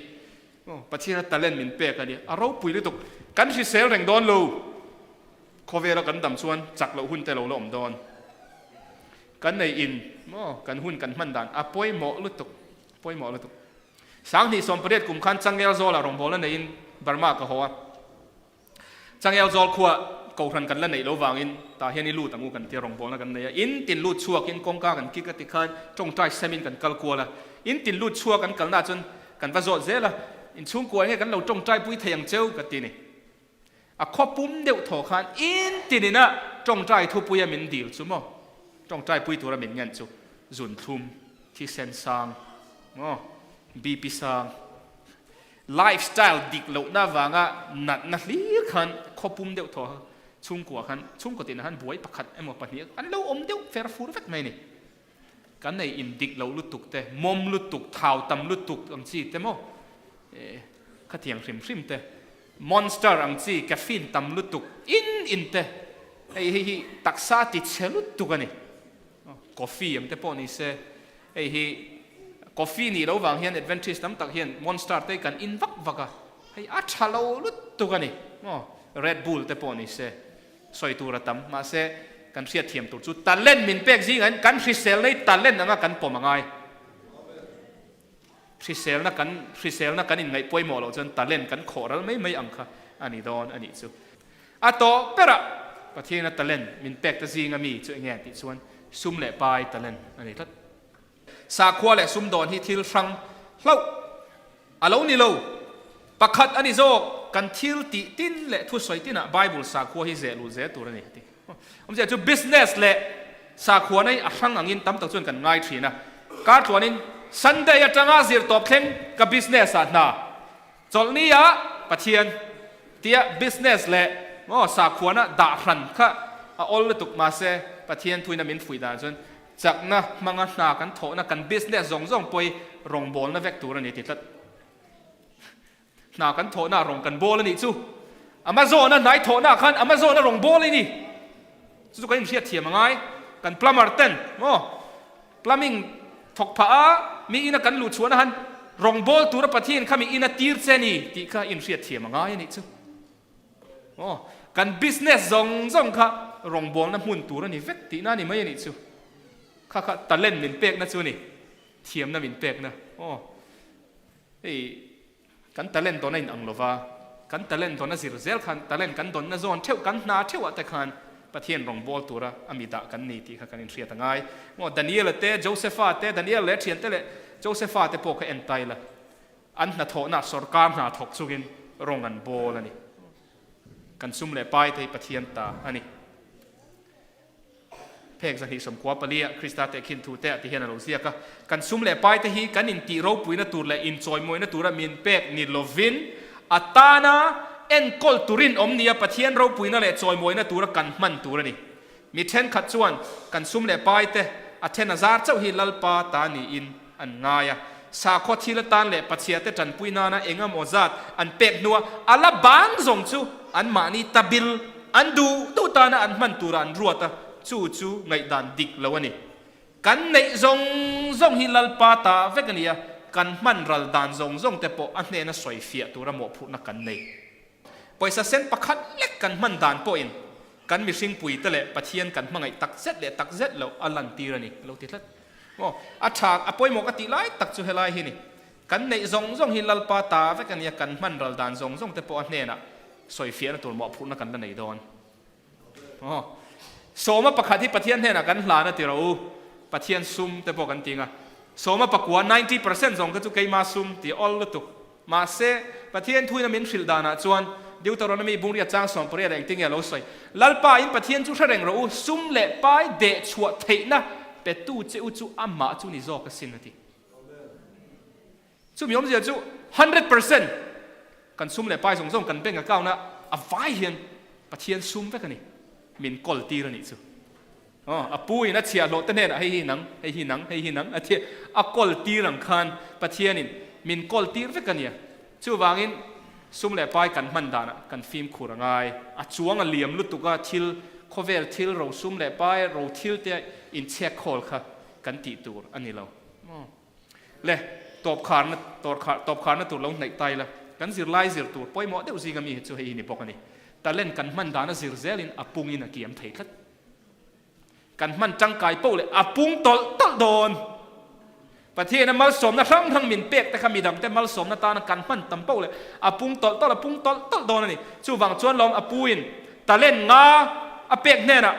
Pathiana talent min pek a ni, a ropui lutuk. Kan hrisel reng dawn lo, khawvela kan dam chuan chak loh hun te lo la awm dawn. Kan nei in maw kan hun kan hman dan a pawimawh lutuk, pawimawh lutuk. 2018 kum khan Changel Zawlah rawngbawlna neiin Burma ka haw a. Changel Zawl khua kohhran kan la neih lo vangin tah hian i lut ang u kan tia rawngbawlna kan nei a. In tin lut chhuakin kawngka kan kik a tikhan tawngtai semin kan kal kual a. In tin lut chhuak an kalnaah chuan kan va zawt zel a, inchhungkua enge kan lo tawngtai pui thei ang cheu ka ti ni. A khaw pum deuh thaw khan in tin ina tawngtai thupuia min dil chu maw? Tawngtai pui tura min ngen chu zun thlum, thisen sang maw? BP sang, life style dik lohna avanga natna hlir khan khaw pum deuh thaw chhungkua khan chhungkaw tinah khan buai pakhat emaw pahnih an lo awm deuh fer fur vek mai a ni. Kan nei in dik lo lutuk te, mawm lutuk, thau tam lutuk ang chi te maw? Khatiang hrim hrim te, monster ang chi, caffeine tam lutuk in in te, hei hei hi taksa ti chhe lutuk a ni. Coffee ang te pawh ni se, hei hi coffee nih lo vang hian Adventist tam tak hian monster te kan in vak vak a, hei a tha lo lutuk a ni. Red Bull te pawh ni se, Sawi tur a tam, mahse kan hriatthiam tur chu talent min pek zingah hian kan hriselna hi talent anga kan pawm a ngai. Hriselna kan hriselna kan inngaih pawimawh loh chuan talent kan khawh ral mai mai ang kha a ni dawn a nih chu. A tawh berah Pathiana talent min pek ta zinga mi chu enge tih chuan sum leh pai talent a ni tlat. Sakhua leh sumdawn hi thil hrang hlauh a lo ni lo. Pakhat a ni zawk, kan thil tih tin leh thusawi tinah Bible sakhua hi zeh lut zel tur a ni a ti. Awmzia chu business leh sakhuana hi a hrang angin tam tak chuan kan ngai thin a. Kar tluanin Sunday atanga zirtawp thleng ka business ah hna chawlhni ah Pathian tia business leh maw sakhuana dah hran kha a awl lutuk mahse Pathian thuina min fuih dan chuan Chakna hmanga hna kan thawhna kan business zawng zawng pawh hi rawngbawlna vek tur a ni ti tlat. Hna kan thawhna rawng kan bawl a nih chu. Amazon a hnai thawhna khan Amazon a rawng bawl a ni. Chu chu kan inhriat thiam a ngai. Kan plumber ten maw plumbing thawk phah a mi ina kan luh chhuahna han rawng bawl tura Pathian kha mi ina tir che ni tih kha inhriat thiam a ngai a nih chu. Aw, kan business zawng zawng kha rawngbawlna hmun tur a ni vek tihna a ni mai a nih chu. Kha kha talent min pekna chu a ni, thiamna min pekna. Aw, hei kan talent dawn a inang lo va, kan talent dawn a zir zel khan talent kan dawnna zawn theuh, kan hna theuhah te khan Pathian rawngbâwl tura a mi dah kan ni tih kha kan inhriat a ngai. Aw, Daniel-a te, Josepha te, Daniel leh thiante leh Josepha te pawh kha en ta ila. An hnathawhna sorkar hna thawk chungin rawng an bawl a ni. Kan sum leh pai te hi Pathian ta a ni. Phek 294 ah Krista tehkhin thu te ah ti hian a lo ziak a, Kan sum leh pai te hi kan intih ropuina tur leh inchawimawina tura min pek ni lovin a tana enkawl turin awm nia Pathian ropuina leh chawimawina tura kan hman tur a ni. Mi thenkhat chuan kan sum leh pai te a then a zar chauh hi Lalpa ta niin an ngai a. Sakhaw thil atan leh pachhia te tanpui nana eng emaw zat an pek hnua a la bang zawng chu anmahni ta bil an duh duh tana an hman tura an ruat a, chu chu ngaihdan dik lo a ni. Kan neih zawng zawng hi Lalpa ta vek a ni a, kan hman ral dan zawng zawng te pawh a hnena sawifiah tura mawhphurhna kan nei. Pawisa sen pakhat lek kan hman dan pawhin. kan mihring puite leh Pathian kan hmangaih tak zet leh tak zet loh a lantir a ni, a lo ti tlat. Maw? A tha, a pawimawh ka tih lai tak chu helai hi ni. Kan neih zawng zawng hi Lalpa ta vek a nia, kan hman ral dan zawng zawng te pawh a hnenah sawifiahna tur mawhphurhna kan la nei dawn. Aw. Sawma pakhat hi Pathian hnenah kan hlan a ti rawh u. Pathian sum te pawh kan ti nga. Sawma pakua, 90% zawng kha chu keima sum ti awl lutuk. Mahse, Pathian thuina min hrilh danah chuan Deuteronomy bungriat chang 18 ah engtin nge a lo sawi? Lalpa in Pathian chu hre reng rawh u, sum leh pai deh chhuah theihna petu che u chu amah chu ni zawk asin a ti. Chumi awmzia chu 100% kan sum leh pai zawng zawng kan bank account a a vai hian Pathian sum vek a ni, min kawl tir a nih chu. Aw, a pu in a chhiahhlawh te hnenah hei hi nang, hei hi nang, hei hi nang a ti a kawl tir ang khan Pathianin min kawl tir vek a nia. Chuvangin sum leh pai kan hman danah kan fimkhur a ngai. A chuang a liam lutuk a thil, khawvel thil ro sum leh pai ro thil te inchhek khawl kha kan tih tur a ni lo. Le, tawp kharna, tawp kharna tur lo hnaih ta ila, kan zirlai zir tur pawimawh deuh zinga mi hi chu hei hi ni bawk a ni. Talent kan hman dana zir zelin a pungin a kiam thei tlat. Kan hman tangkai poh leh a pung tawlh tawlh dawn. Pathiana malsawmna hrang hrang min pek te kha midangte malsawmna tana kan hman tam poh leh a pung tawlh tawlh, a pung tawlh tawlh dawn a ni. Chuvang chuan lawm a puin talent nga a pek hnenah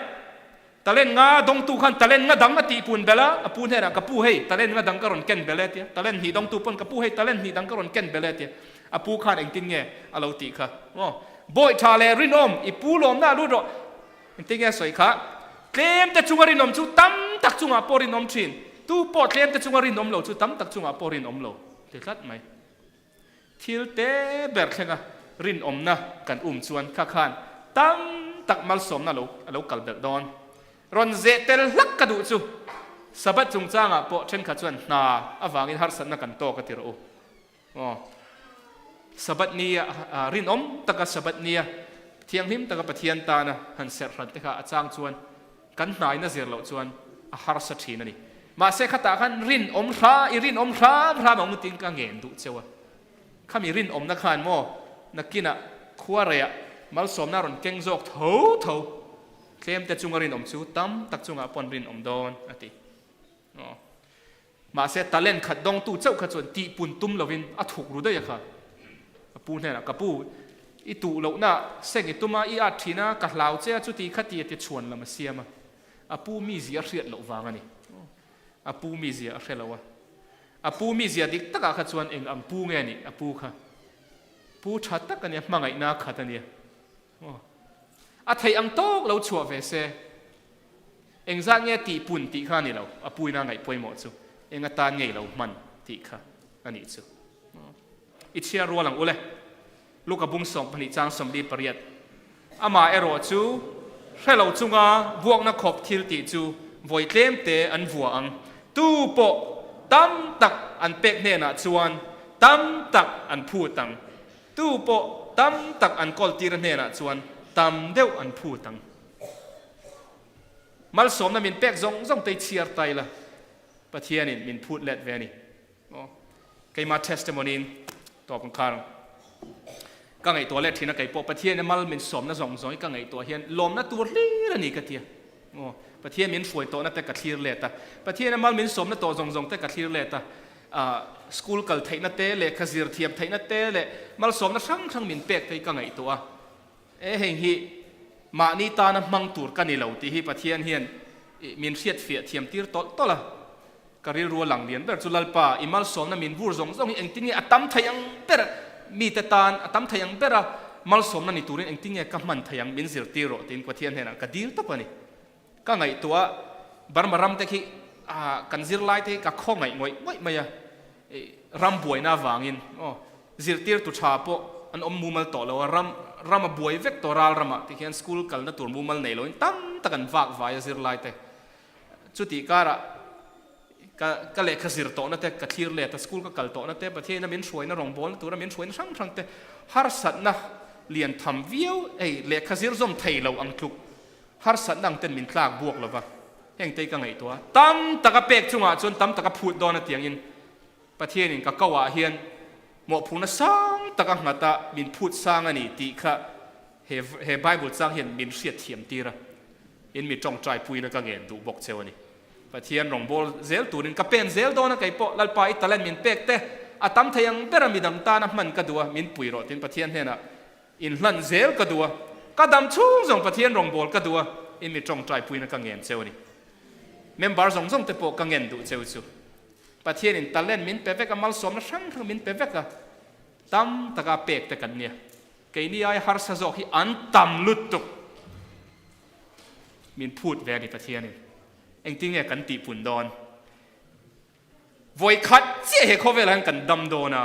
Talent nga dawngtu khan talent nga dang a tihpun belh a, a pu hnenah ka pu hei talent nga dang ka rawn ken belh e tia, talent hnih dawngtu pawn ka pu hei talent hnih dang ka rawn ken belh e tia, a pu khan engtin nge a lo tih kha maw? Bawi tha leh rinawm i pu lawmna a lut rawh, engtin nge a sawi kha? Tlem te chunga rinawm chu tam tak chungah pawh rinawm thin, tu pawh tlem te chunga rinawm lo chu tam tak chungah pawh rinawm lo ti tlat mai. Thil te ber thlenga rinawmna kan um chuan kha khan tam tak malsawmna lo a lo kal belh dawn. Rawn zeh tel hlak ka duh chu Sabbath chungchangah pawh thenkhat chuan hna avangin harsatna kan tawk a ti rawh u. Aw. Sabbath nia rinawm taka Sabbath nia thianghlim taka Pathian tana han serh hran te kha a chang chuan Kan hnaina zir loh chuan a harsa thin a ni. Mahse khatah khan rinawm hra, i rinawm hram hram ang tiin ka ngen duh cheu a. Khami rinawmna khan maw nakinah khuareiah malsawmna a rawn keng zawk tho tho. Tlemte chunga rinawm chu tam tak chungah pawh an rinawm dawn a ti. Aw. Mahse talent khat dawngtu chauh kha chuan tihpun tum lovin a thuk ru daih a kha. A pu hnenah, Ka pu, i tuh lohna seng i tum a, i at thin a, ka hlau che a, chuti kha ti a ti chhuan lam a siam a. A pu mizia a hriat loh vang a ni. A pu mizia a hre lo a. A pu mizia dik takah kha chuan eng ang pu nge a nih a pu kha? Pu tha tak a nia, hmangaihna a khat a nia. A theih ang tawk lo chhuah ve se. Engzat nge tihpun tih kha a ni lo, a puina ngaih pawimawh chu eng atan ngei lo hman tih kha a nih chu. I chhiar rual ang ule. Luka bung 12 chang 48. Amah erawh chu hre lo chunga vuakna khawp thil tih chu vawi tlem te an vua ang. Tu pawh tam tak an pek hnenah chuan tam tak an phut ang. Tu pawh tam tak an kawl tir hnenah chuan tam deuh an phut ang. Malsawmna min pek zawng zawng te i chhiar ta ila, Pathianin min phut let ve a ni. Aw, keima testimony in tawp ang khar ang. Ka ngaihtuah let thin a, kei pawh Pathianin mal min sawmna zawng zawng hi ka ngaihtuah hian lawmna tur hlir a ni ka ti a. Aw, Pathian min hruai tawhna te ka thlir let a, Pathianin mal min sawmna tawh zawng zawng te ka thlir let a, school kal theihna te, lehkha zir thiam theihna te leh malsawmna hrang hrang min pek te hi ka ngaihtuah a. E heng hi mahni tana hmang tur ka ni lo tih hi Pathian hian min hriatfiah thiam tir tawlh tawlh a. Ka rilru a lang lian ber chu Lalpa, i malsawmna min vur zawng zawng hi engtin nge a tam thei ang ber mite tan a tam thei ang bera malsawmna ni turin engtin nge ka hman thei ang min zirtir rawh tiin Pathian hnenah ka dil tawp a ni. Ka ngaihtuah Burma ram te khi kan zirlai te hi ka khawngaih ngawih ngawih mai a, ram buaina avangin aw zirtirtu tha pawh an awm mumal tawh lo a, ram ram a buai vek tawh ral ramah ti khian school kalna tur mumal nei loin tam tak an vak vai a zirlai te. Chutih karah ka ka lehkha zir tawhna te ka thlir let a, school ka kal tawhna te Pathiaina min hruaina rawngbawlna tura min hruaina hrang hrang te harsatna lian tham viau hei lehkha zir zawm thei lo ang tluk Harsatna ang ten min tlak buak lo va, heng te hi ka ngaihtuah a, tam taka pek chungah chuan tam taka phut dawn atiangin Pathianin ka ko ah hian mawhphurhna sang taka nghata min phut sang a ni tih kha He he Bible chang hian min hriat thiam tir a, in mi tawngtai puina ka ngen duh bawk cheu a ni. Pathian rawngbâwl zel turin ka pen zel dawn a, kei pawh Lalpa i talent min pek te a tam thei ang ber a midang tana hman ka duh a, min pui rawh tiin Pathian hnenah inhlan zel ka duh a, ka dam chhung zawng Pathian rawngbâwl ka duh a, in mi tawngtai puina ka ngen cheu a ni. Member zawng zawng te pawh ka ngen duh cheu chu. Pathianin talent min pe vek a, malsawmna hrang hrang min pe vek a, tam taka pek te kan nia. Keini ai harsa zawk hi an tam lutuk. Min phut ve a ni Pathianin. Engtin nge kan tihpun dawn? Vawi khat chiah he khawvelah hian kan dam dawn a.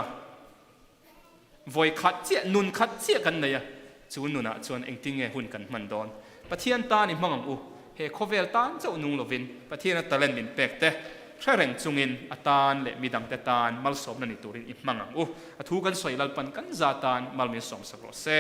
Vawi khat chiah, nun khat chiah kan nei a. Chu nunah chuan engtin nge hun kan hman dawn? Pathian tan i hmang ang u. He khawvel tan chauh nung lovin Pathiana talent min pek te hre reng chungin a tan leh midangte tan malsawmna ni turin i hmang ang u. A thu kan sawi Lalpan kan za tan mal min sawmsak rawh se.